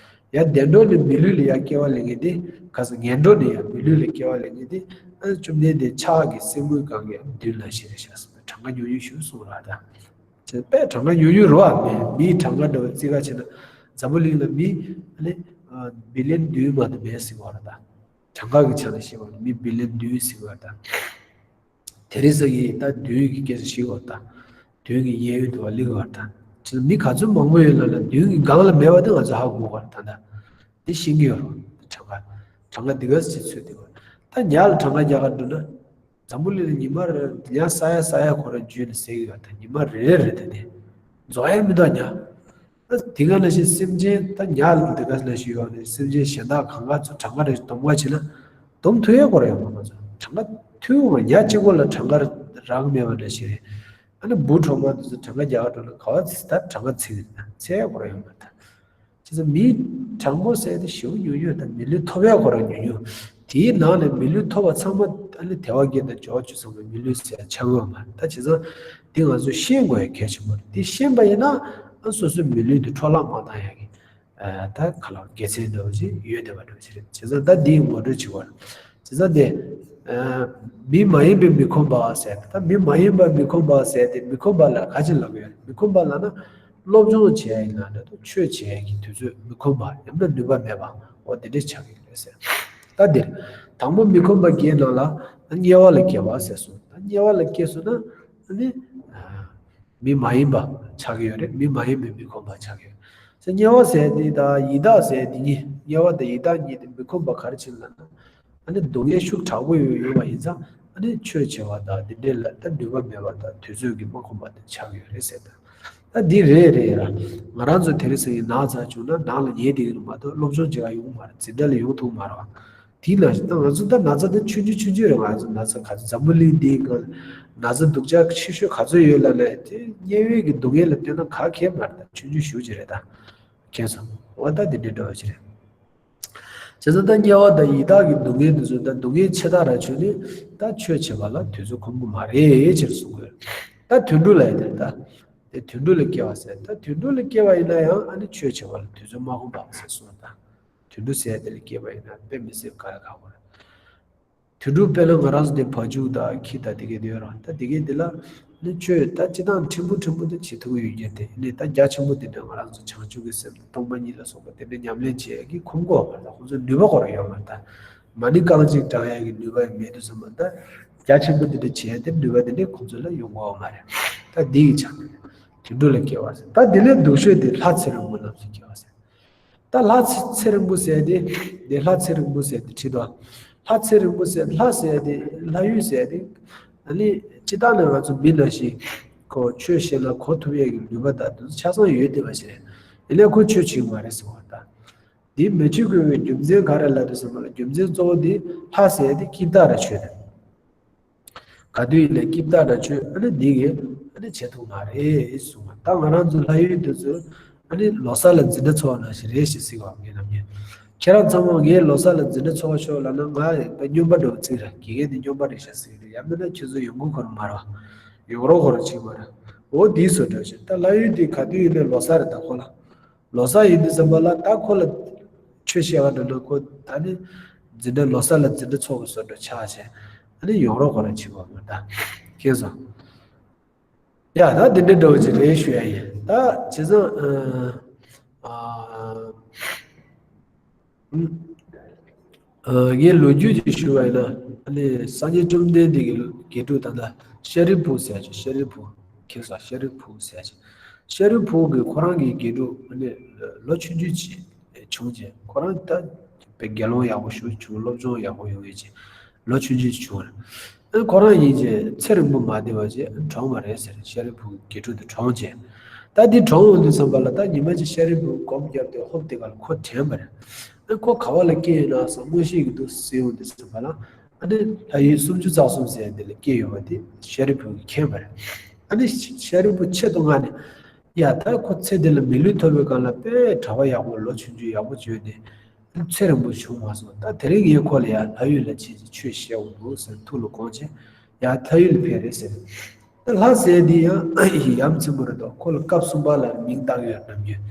ཡང་བདེ་འགྲོ་ནི་མི་ལུས་ལ་ཡང་སྐྱེ་བ་ལེན་མཁན་དེ་ག་ཟེར། ངན་འགྲོ་ནི་ཡང་མི་ལུས་ལ་སྐྱེ་བ་ལེན་མཁན་དེ་ཨ་ནི་བཅོམ་ལྡན་འདས་ཕྱག་གི་སེན་མོའི་གང་གི་རྡུལ་ནང་བཞིན་རེད་ཤག་ཟེར་གྲངས་ཀ་ཉུང་ཉུང་ཞིག་གསུངས་ར་ད། དཔེ་གྲངས་ཀ་ཉུང་ཉུང་རེད་བ། མི་མིའི་གྲངས་ཀ་འདྲ་བོ་རྩིས་ཀ་བྱས་ན་འཛམ་བུ་གླིང་ལ་མི་ཨ་ནི་བི་ལི་ཡན་བདུན་མ་གཏོགས་མེད་ཟེར་བ་རེད་ད། གྲངས་ཀ་གི་ཆ་ནས་བཤད་པ་ན་མི་བི་ལི་ཡན་བདུན་ཟེར་བ་རེད་ད། དེ་རིང་སང་ཉིན་ད་བདུན་གྱི་སྐད་ཆ་བཤད་བ་རེད་ད། བདུན་གྱི་གཡས་གཡོན་དུ་བ་ལི་ག་བ་རེད་ད། ཅི་མི་ག་ཚོད་མང་པོ་ཡོད་ལབ་ན་བདུན་གྱི་སྒང་ལ་མེད་པ་དེ་ང་ཚོ་ཧ་གོ་བ་རེད་ད། འདི་ཤེས་ཀྱི་ཡོད་རེད། གྲངས་ཀ་གྲངས་ཀ་འདི་ག་ཚོད་ཚོད་དེ་བ་ད་ཉ་ལ་གྲངས་ཀ་རྒྱག་ག་འགྲོ་ན། འཛམ་བུ་གླིང་ལ་ཉི་མ་རེ་ཉ་ས་ཡ་ས་ཡ་ཁོ་རང་བརྗོད་ནས་ཟེར་གི་ཡོད་ད། ཉི་མ་རེ་རེ་རེ་དེ་ནས་རྫོགས་ཡ་མི་འདུག་ཉ། ད་དེ་ག་ནང་བཞིན་སེམས་ཅན་ད་ཉ་ལ་དེ་ག་ནང་བཞིན་ཡོད་ནས་སེམས་ཅན་གཞན་དག་གང་ག་ཚོ་གྲངས་ཀ་རེ་སྡོམ་ག་བྱེད་ན་སྡོམ་ཐུབ་ཡ་ཁོ་རང་ཡོད་མ་ང་ཚོ་གྲངས་ཀ་ཐུབ་མ་ཉ་གཅིག་པོ་ལ་གྲངས་ཀ་རག་མེད་པ་འདྲ་ཞིག་རེད། ཨ་ནི་འབུ་གྲོག་མ་དེ་ཚོ་གྲངས་ཀ་རྒྱག་ག་འགྲོ་ན་ག་བ་ཚིག་ད་གྲངས་ཀ་ཚིག་རེད་ད་ཚད་ཡ་ཁོ་རང་ཡོད་མ་ད། བྱས་ཙང་མི་དྲང་པོ་ཟེར་དེ་ཞེ་པོ་ཉུང་ཉུང་དང་མི་ལུས་ཐོབ་ཡག་ཁོ་རང་ཉུང་ཉུང་། དེའི་ནང་ནས་མི་ལུས་ཐོབ་པ་ཚང་མ་ཨ་ནི་དལ་བ་བརྒྱད་དང་འབྱོར་བ་བཅུ་ཚང་མ་མི་ལུས་ཟེར་ཆགས་ཡོད་མ་རེད། ད་བྱས་ཙང་འདི་ང་ཚོས་ཤེས་དགོས་ཡ་གལ་ཆེན་པོ་རེད། འདི་ཤེས་པ་ཡིན་ན་ཨ་སོ་སོའི་མི་ལུས་འདི་འཕྲོ་བརླག་མ་བཏང་ཡག་གི་ཨ་ད་ག་ལ་དགེ་མཚན་འདྲ་བོ་ཞིག་ཡོད་བསྡད་པ་འདྲ་བོ་ཞིག་རེད། བྱས་ཙང་ད་འདི་ངོ་སྤྲོད་བྱེད་དགོས་རེད། བྱས་ཙང་དེ་ཨ་མི་མ་ཡིན་པའི་མི་ཁོམ་པ་ཟེར། ད་མི་མ་ཡིན་པ་མི་ཁོམ་པ་ཟེར་དེ་མི་ཁོམ་པ་ལ་ག་ཅི་ལབ་ཡོད། མི་ཁོམ་པ་ལབ་ན་སློབ་སྦྱོང་བྱེད་ཡ་ཡིན་ན་འདྲ་འདུག་ཆོས་བྱེད་ཡ་གི་དུས་ཚོད་མི་ཁོམ་པ་ཡང་ན་ནུས་པ་མེད་པ་འོ་དེ་འདྲས་ཆགས་ཀྱི་རེད་ཟེར། ད་འདིར་དང་པོ་མི་ཁོམ་པ་བརྒྱད་ནང་ལ་དམྱལ་བ་ལ་སྐྱེ་བ་ཟེར་སོང་། ད་དམྱལ་བ་ལ་སྐྱེས་སོང་ན་ཨ་ནི་ཨ་མི་མ་ཡིན་པ་ཆགས་ཀྱི་ཡོད་རེད། མི་མ་ཡིན་པའི་མི་ཁོམ་པ་ཆགས་ཀྱི་ཡོད་ཟེར། དམྱལ་བ་ཟེར་དེ་དང་ཡི་དྭགས་ཟེར་དེ་གཉིས། དམྱལ་བ་དང་ཡི་དྭགས་གཉིས་དེ་མི་ཁོམ་པ་ག་རེ་བྱེད་ལབ་ན། ཨ་ནི་སྡུག་བསྔལ་ཤུགས་དྲག་པོ་ཡོད་ཡོད་པ་ཡིན་ཙང་ཨ་ནི་ཆོས་བྱེད་པ་དང་དེ་འདྲའི་ལ་ད་ནུས་པ་མེད་པ་དང་དུས་ཚོད་ཀྱིས་མ་ཁོམ་པ་དེ་ཆགས་ཡོད་རེད་ཟེར། ད་ད་འདི་རེད་རེད་ར། ང་རང་ཚོ་དེ་རིང་སང་ཉིན་ན་ཚ་བྱུང་ན་ནང་ལ་ཉལ་བསྡད་ཀྱི་རེད་མ་གཏོགས་སློབ་སྦྱོང་བྱེད་ག་ཡོང་མ་རེད། འཛིན་གྲྭ་ལ་ཡོང་ཐུབ་མ་རེད་བ། དེ་ན་ད་ང་ཚོ་ད་ན་ཚ་ད་ཆུང་ཆུང་ཆུང་ཆུང་རེད། ང་ཚོ་ན་ཚ་ག་ཚོད་འཛམ་བུ་གླིང་འདིའི་སྒང་ན་ཚ་སྡུག་ཅག་ཆེ་ཤོས་ག་ཚོད་ཡོད་ལབ་ན་དེ་དམྱལ་བའི་གི་སྡུག་བསྔལ་ལ་བལྟས་ན་ག་གེ་མ་རེད། ད་ཆུང་ཆུང་ཞེ་པོ་ཅིག་རེད་ད། མཁྱེན་སོང་། འོ་ད་འདི་འདྲའི་འདྲ་བ་ཞིག་རེད། བྱས་ཙང་ད་དམྱལ་བ་དང་ཡི་དྭགས་ཀྱི་སྡུག་བསྔལ་འདི་ཚོ་ད་སྡུག་བསྔལ་ཆེ་ཐག་ར་ཆོད་ནས་ད་ཆོས་བྱེད་པ་ལ་དུས་ཚོད་ཁོམ་གི་མ་རེད་ཅེས་གསུང་དགོས། ད་དུད་འགྲོ་ལ་ཡི་དེ་ད་དེ་དུད་འགྲོ་ལ་སྐྱེ་བ་ཟེར། ད་དུད་འགྲོ་ལ་སྐྱེ་བ་ཡིན་ན་ཡང་ཨ་ནི་ཆོས་བྱེད་པ་ལ་དུས་ཚོད་མ་ཁོམ་པ་ཟེར་གསུངས། ད་དུད་འགྲོ་ཟེར་དེ་ལ་སྐྱེ་བ་ཡིན་ན་དཔེ་མི་སྲིད་དཀའ་ལས་ཁག་པོ་རེད། དུད་འགྲོ་དཔེར་ན་ང་རང་ཚོ་དེ་བ་ཕྱུགས་དང་ཁྱི་དང་དེ་གས་དེ་ཡོད་རེད། ད་དེ་གས་དེ་ལ་ནི་ཆོས་ད་སྤྱི་བཏང་ཕྲན་བུ་ཕྲན་བུ་དེ་བྱེད་ཐུབ་ཀྱི་ཡོད་རྒྱུ་དེ་ནི་ད་རྒྱ་ཆེན་པོ་དེ་འདྲ་ང་རང་ཚོ་བྱང་ཆུབ་ཀྱི་སེམས་དང་སྟོང་པ་ཉིད་ལ་སོགས་པ་དེ་འདྲ་ཉམས་ལེན་བྱེད་ཡག་གི་ཁོམ་གོ་བ་ད་ཁོང་ཚོ་ནུས་པ་ཁོ་རང་ཡོད་མ་རེད། ད་མ་ཎི་རྐང་གཅིག་བགྲང་ཡག་གི་ནུས་པ་ཡང་མེད་དུས་ཙམ་པ་ད་རྒྱ་ཆེན་པོ་དེ་འདྲ་བྱེད་ཡག་དེ་ནུས་པ་དེ་འདྲ་ཁོང་ཚོ་ལ་ཡོང་གོ་བ་མ་རེད། ད་འདི་ཡི་ཆ་ནས་དུད་འགྲོ་ལ་སྐྱེ་བ་ཟེར། ད་དེ་ལས་སྡུག་ཤོས་དེ་ལྷ་ཚེ་རིང་པོ་རྣམས་སུ་སྐྱེ་བ་ཟེར། ད་ལྷ་ཚེ་ཚེ་རིང་པོ་ཟེར་དེ། དེ་ལྷ་ཚེ་རིང་པོ་ཟེར་དེ་ཁྲིད་དོ། ལྷ་ཚེ་རིང་པོ་ཟེར་ལྷ་ཟེར་དེ་ལྷ་ཡུལ་ཟེར་དེ། ཨ་ནི་སྤྱི་བཏང་ནས་ང་ཚོ་མི་ནང་བཞིན་ཁོ་ཆོས་བཤད་ན་གོ་ཐུབ་ཡས་ཀྱི་ནུས་པ་དང་དེ་ཚོ་ཆ་ཚང་ཡོད་བསྡད་པ་ཞིག་རེད། ཡིན་ནའི་ཁོ་ཆོས་བྱེད་ཀྱི་མ་རེད་ཟེར་བ་ད། འདི་མི་བྱེད་དགོས་པའི་རྒྱུ་མཚན་ག་རེ་ལབ་དུས་ཙམ་པ་ལ་རྒྱུ་མཚན་གཙོ་བོ་དེ་ལྷ་ཟེར་དེ་སྐྱིད་ཐག་ར་ཆོད་དེ། ག་དུས་ཡིན་ནའི་སྐྱིད་ཐག་ར་ཆོད་ཨ་ནི་འདི་གས་ཨ་ནི་བྱེད་ཐུབ་མ་རེད་གསུངས་པ། ད་ང་རང་ཚོ་ལྷ་ཡུལ་དེ་ཚོ་ ཨ་ནི་ལོ་གསར་ལ་འཛིན་གྲྭ་ཚོགས་པ་ནང་བཞིན་རེད་ཞེས་ཟེར་བ་ངས་ནམ་རྒྱུན། ཁྱེད་རང་ཚང་མ་ངས་ལོ་གསར་ལ་འཛིན་གྲྭ་ཚོགས་པ་ཤོག་ལབ་ན། ང་ཡང་དཔེ་སྨྱོན་པ་འདྲ་བོ་བརྩི་ར། དགེ་རྒན་དེ་སྨྱོན་པ་རེད་ཤག་ཟེར་གི་རེད། ཡང་མིན་ན་ཁྱོད་ཚོ་ཡོང་གི་ཁོ་རང་མ་རེད་བ། ཡོང་རོགས་ཁོ་རང་བྱེད་མ་རེད། འོ་དེའི་བཟོ་འདྲ་བྱས། ད་ལྷ་ཡུལ་དེ་ག་དུས་ཡིན་ནའི་ལོ་གསར་རེད། ད་ཁོ་ལ་ལོ་གསར་ཡིན་དུས་ཙམ་པ་ལ། ད་ཁོ་ལ་ཆོས་བཤད་ག་འགྲོ་ན། ཁོ་ད་ནི་འཛིན་གྲྭ་ལོ་གསར་ལ་འཛིན་གྲྭ་ཚོགས་པའི་བཟོ་འདྲ་ཆགས་བྱས། ཨ་ནི་ཡོང་རོགས་ཁོ་རང་བྱེད་དགོས་མ་རེད། ད་ཁྱེད་ཚོ། ཡ། ད་འདི་འདྲ་འདྲ་བོ་ཅིག་རེད་ཞུ་ཡ་ཡིན། ད་བྱས་ཙང་། ཨ། ཨ། ཨ། ངས་ལོ་རྒྱུས་ཅིག་ཞུ་བ་ཡིན་ན། ཨ་ནི་སངས་རྒྱས་བཅོམ་ལྡན་འདས་ཀྱི་དགེ་ཕྲུག་ད་ལྟ་ཤཱ་རིའི་བུ་ཟེར་ཅིག་ཤཱ་རིའི་བུ། ཁྱེད་ཚོ་ཤཱ་རིའི་བུ་ཟེར་ཅིག་ཤཱ་རིའི་བུ་གིས་ཁོ་རང་གི་དགེ་ཕྲུག་ཨ་ནི་ལོ་ཆུང་ཆུང་ཅིག་བྱུང་རྗེས། ཁོ་རང་ད་དཔེ་དགེ་སློང་ཡག་པོ་ཞིག་བྱུང་། སློབ་སྦྱོང་ཡག་པོ་ཡོང་ཡས་ཅིག་ལོ་ཆུང་ཆུང་བྱུང་བ་རེད། ཨ། ཁོ་རང་ཡིན་རྗེས་ཚེ་རིང་པོ་མ་བསྡད་པ་བྱས། གྲོངས་པ་རེད་ཟེར། ཤཱ་རིའི་བུ་གི་དགེ་ཕྲུག་དེ་གྲོངས་རྗེས། ད་དེ་གྲོངས་ཡོང་དུས་ཙམ་པ་ལ། ད་ཉི་མ་གཅིག་ཤཱ་རིའི་བུ་སྒོམ་བརྒྱབ་སྟེ་ཧོབ་དེ་ག་ལ་ཁོ་དྲན་པ་རེད། ཨ། ཁོ་ག་བ་ལ་སྐྱེས་ཡོད་ན་བསམ། མངོན་ཤེས་ཀྱི་འདུག་ཟེར་ཡོང་དུས་ཙམ་པ་ལ། ཨ་ནི་ལྷ་ཡུལ་སུམ་ཅུ་རྩ་གསུམ་ཟེར་དེ་ལ་སྐྱེས་ཡོད་པ་དེ་ཤཱ་རིའི་བུ་གིས་མཁྱེན་པ་རེད། ཨ་ནི་ཤཱ་རིའི་བུ་ཆེད་དུ་མངགས་ནས། ཡ། ད་ཁོ་ཚེ་འདི་ལ་མི་ལུས་ཐོབ་པའི་སྒང་ལ་དཔེ་གྲྭ་པ་ཡག་པོ། ལོ་ཆུང་ཆུང་ཡག་པོ་བྱོན་ཏེ། ཚེ་རིང་པོ་བྱུང་མ་སོང་། ད་དེ་རིང་ངས་ཁོ་ལ་ཡ་ལྷ་ཡུལ་ལ་ཕྱིན་ཅིག་ཆོས་བཤད་དགོས་འདུག་ཟེར་ཐུགས་ལ་དགོངས་བྱས། ཡ། ལྷ་ཡུལ་ལ་ཕེབས་རེད་ཟེར། ད་ལྷ་ཟེར་འདི་ཡང་ཡ་མཚན་པོ་རེད་དོ། ཁོ་ལ་སྐབས་གསུམ་པ་ལ་མིང་བཏགས་ཡོད་ནམ་རྒྱུན།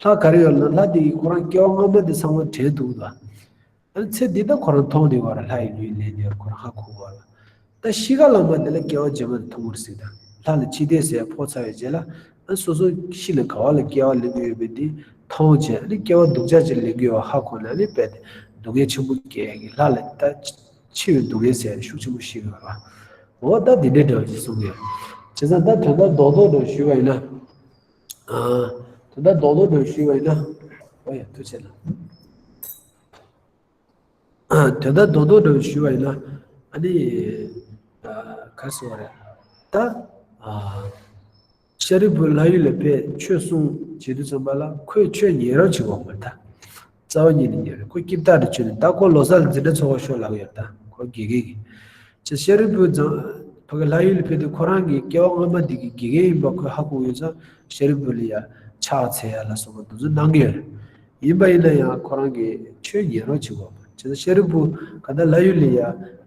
ལྷ་ག་རེ་ཡོད་ལབ་ན། ལྷ་དེ་གིས་ཁོ་རང་སྐྱེ་བ་སྔ་མ་དེ་ཚང་མ་དྲན་འདུག་ད། ཨ་ནི་ཚེ་འདི་ད་ཁོ་རང་མཐོང་བསྡད་ཡོད་རེད། ལྷ་ཡི་ལུས་ལེན་ནས་ཁོ་རང་ཧ་གོ་གི་ཡོད་རེད། ད་ཤི་ཁ་ལ་མ་དེ་ལ་སྐྱེ་བ་རྗེས་མ་ལ་མཐོང་གི་རེད་ཟེར། ད་ལྷ་ལ་འཆི་ལྟས་ཟེར་ཕོག་ཚར་བའི་རྗེས་ལ། ཨ། སོ་སོ་ཤི་ནས་ག་བ་ལ་སྐྱེ་བ་ལེན་གྱི་ཡོད་པའི་འདི་མཐོང་བྱས། ཨ་ནི་སྐྱེ་བ་སྡུག་ཅག་ཅིག་ལེན་གྱི་ཡོད་པ་ཧ་གོ་ནས། ཨ་ནི་དཔེ་དེ་སྡུག་བསྔལ་ཆེན་པོ་སྐྱེ་ཡ་གི། ལྷ་ལ་ད་འཆི་བའི་སྡུག་བསྔལ་ཟེར་ཤུགས་ཆེན་པོ་ཤེས་ཀྱི་ཡོད་རེད། འོ་ད་འདི་འདྲའི་འདྲ་བ་ཅིག་གསུང་གི་ཡོད། བྱས་ཙང་ད་དོན་དག་རྡོག་རྡོག་འདྲ་བ་ཞུས་པ་ཡིན་ན། ཨ། དོན་དག་རྡོག་རྡོག་འདྲ་བ་ཞུས་པ་ཡིན་ན། ཨོ་ཡ། ཐུགས་རྗེ་ཆེ་ལ། དོན་དག་རྡོག་རྡོག་འདྲ་བོ་ཞུས་པ་ཡིན་ན། ཨ་ནི། ཨ། ག་རེ་ཟེར་དགོས་རེད། ད། ཨ། ཤཱ་རིའི་བུ་ལྷ་ཡུལ་ལ་ཕེབས་ཆོས་གསུངས་བྱེད་དུས་ཙམ་པ་ལ། ཁོས་ཆོས་ཉན་རོགས་བྱེད་དགོས་མ་རེད་ད། རྩ་བ་ཉིད་ནས་ཉན་རེད། ཁོ་སྐྱིད་ཐག་ཏུ་ཆོད་ནས། ད་ཁོ་ལོ་གསར་ལ་འཛིན་གྲྭ་ཚོགས་པ་ཤོག་ལབ་ཀྱི་ཡོད་རེད། ད་ཁོ་དགེ་རྒན་གྱིས། ཅེས་ཤཱ་རིའི་བུ་ཙང་ཕ་གི་ལྷ་ཡུལ་ལ་ཕེབས་དུས། ཁོ་རང་གི་སྐྱེ་བ་སྔ་མ་འདི་གི་དགེ་རྒན་ཡིན་པ་ཁོས་ཧ་གོ་ཡོད་ཙང་། ཤཱ་རིའི་བུ་ལ་ཡ་ཕྱག་འཚལ་ཡ་ལ་སོགས་པ་འདི་ཚོ་གནང་གི་ཡོད་རེད། ཡིན་པ་ཡིན་ན་ཡང་ཁོ་རང་གིས་ཆོས་ཉན་རོགས་བྱེད་དགོས་པ། བྱས་ཙང་ཤཱ་རིའི་བུ་ག་ད་ལྷ་ཡུལ་ལ་ཡ་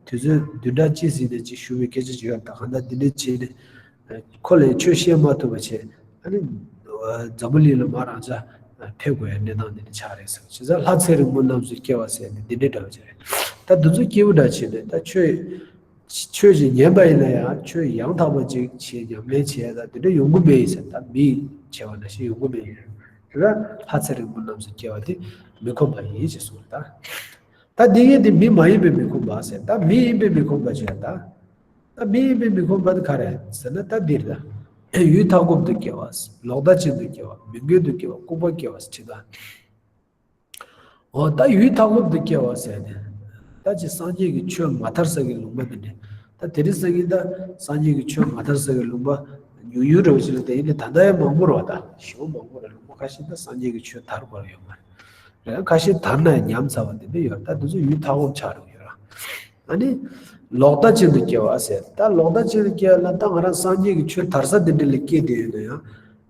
དུས་ཚོད་བདུན་ཕྲག་གཅིག་ཟིན་ནས་ཅིག་བཞུགས་པའི་སྐད་ཆ་ཅིག་ཡོད་རེད། ད་ག་ད་འདི་འདྲ་བྱས་ནས་ཁོ་ལ་ཆོས་བཤད་མ་ཐུབ་པ་བྱས། ཨ་ནི་འཛམ་བུ་གླིང་ལ་མ་རང་ཅག་ཕེབས་དགོས་ཡ་གནས་སྟངས་འདི་འདྲ་ཆགས་རེད་ཟེར། བྱས་ཙང་ལྷ་ཚེ་རིང་པོ་རྣམས་སུ་སྐྱེ་བ་ཟེར་ནས་འདི་འདྲའི་འདྲ་བ་ཅིག་རེད། ད་འདི་ཚོ་སྐྱིད་པོ་འདྲ་བྱས་ནས། ད་ཆོས་ཆོས་ཅིག་ཉན་པ་ཡིན་ན་ཡང་ཆོས་ཡང་དག་པ་ཅིག་བྱས་ཉམས་ལེན་བྱས་ད་དེ་འདྲ་ཡོང་གི་མེད་ཡིན་ཟེར། ད་མི་བྱས་པ་ནང་བཞིན་ཡོང་གི་མེད་ཡིན། དེ་ལ་ལྷ་ཚེ་རིང་པོ་རྣམས་སུ་སྐྱེ་བ་དེ་མི་ཁོམ་པ་ཡིན་ཞེས་གསུངས་རེད་ད། ད་འདི་ཡིན་དེ་མི་མ་ཡིན་པའི་མི་ཁོམ་པ་ཟེར། ད་མི་ཡིན་པའི་མི་ཁོམ་པ་བྱས་ད། ད་མི་ཡིན་པའི་མི་ཁོམ་པ་དེ་ག་རེ་ཟེར་ན། ད་འདིར་ད་ཡུལ་མཐའ་འཁོབ་ཏུ་སྐྱེ་བ། ལོག་ལྟ་ཅན་དུ་སྐྱེ་བ། མུན་དགོན་དུ་སྐྱེ་བ། ལྐུགས་པར་སྐྱེ་བ་ཟེར་ད། འོ་ད་ཡུལ་མཐའ་འཁོབ་ཏུ་སྐྱེ་བ་ཟེར་ནས། ད་ཅི་སངས་རྒྱས་ཀྱི་ཆོས་མ་མཐར་སོན་གྱི་ལུང་པ་འདི་འདྲ། ད་དེ་རིང་སང་ཉིན་ད་སངས་རྒྱས་ཀྱི་ཆོས་མ་མཐར་སོན་གྱི་ལུང་པ་ཉུང་ཉུང་འདྲ་བོ་ཞིག་ལ་བསྡད་ཡིན་ན། ད་ལྟ་ཡང་མང་པོ་རེད་བ། ད་ཞེ་པོ་མང་པོ་རེད། ལུང་པ་ཁ་ཤས་ད་སངས་རྒྱས་ཀྱི་ཆོས་དར་དགོས་ཡོད་མ་རེད། རེད། ཁ་ཤས་དར་ན་ཡང་ཉམས་ཚར་བ་དེ་འདྲ་ཡོད་རེད། ད་དེ་ཚོ་ཡུལ་མཐའ་འཁོབ་ཆགས་འགྲོ་གི་ཡོད་རེད། ཨ་ནི། ལོག་ལྟ་ཅན་དུ་སྐྱེ་བ་ཟེར། ད་ལོག་ལྟ་ཅན་དུ་སྐྱེ་བ་ལ། ད་ང་རང་སངས་རྒྱས་ཀྱི་ཆོས་དར་ས་འདི་འདྲ་ལ་སྐྱེས་བསྡད་ཡོད་ན་ཡང་།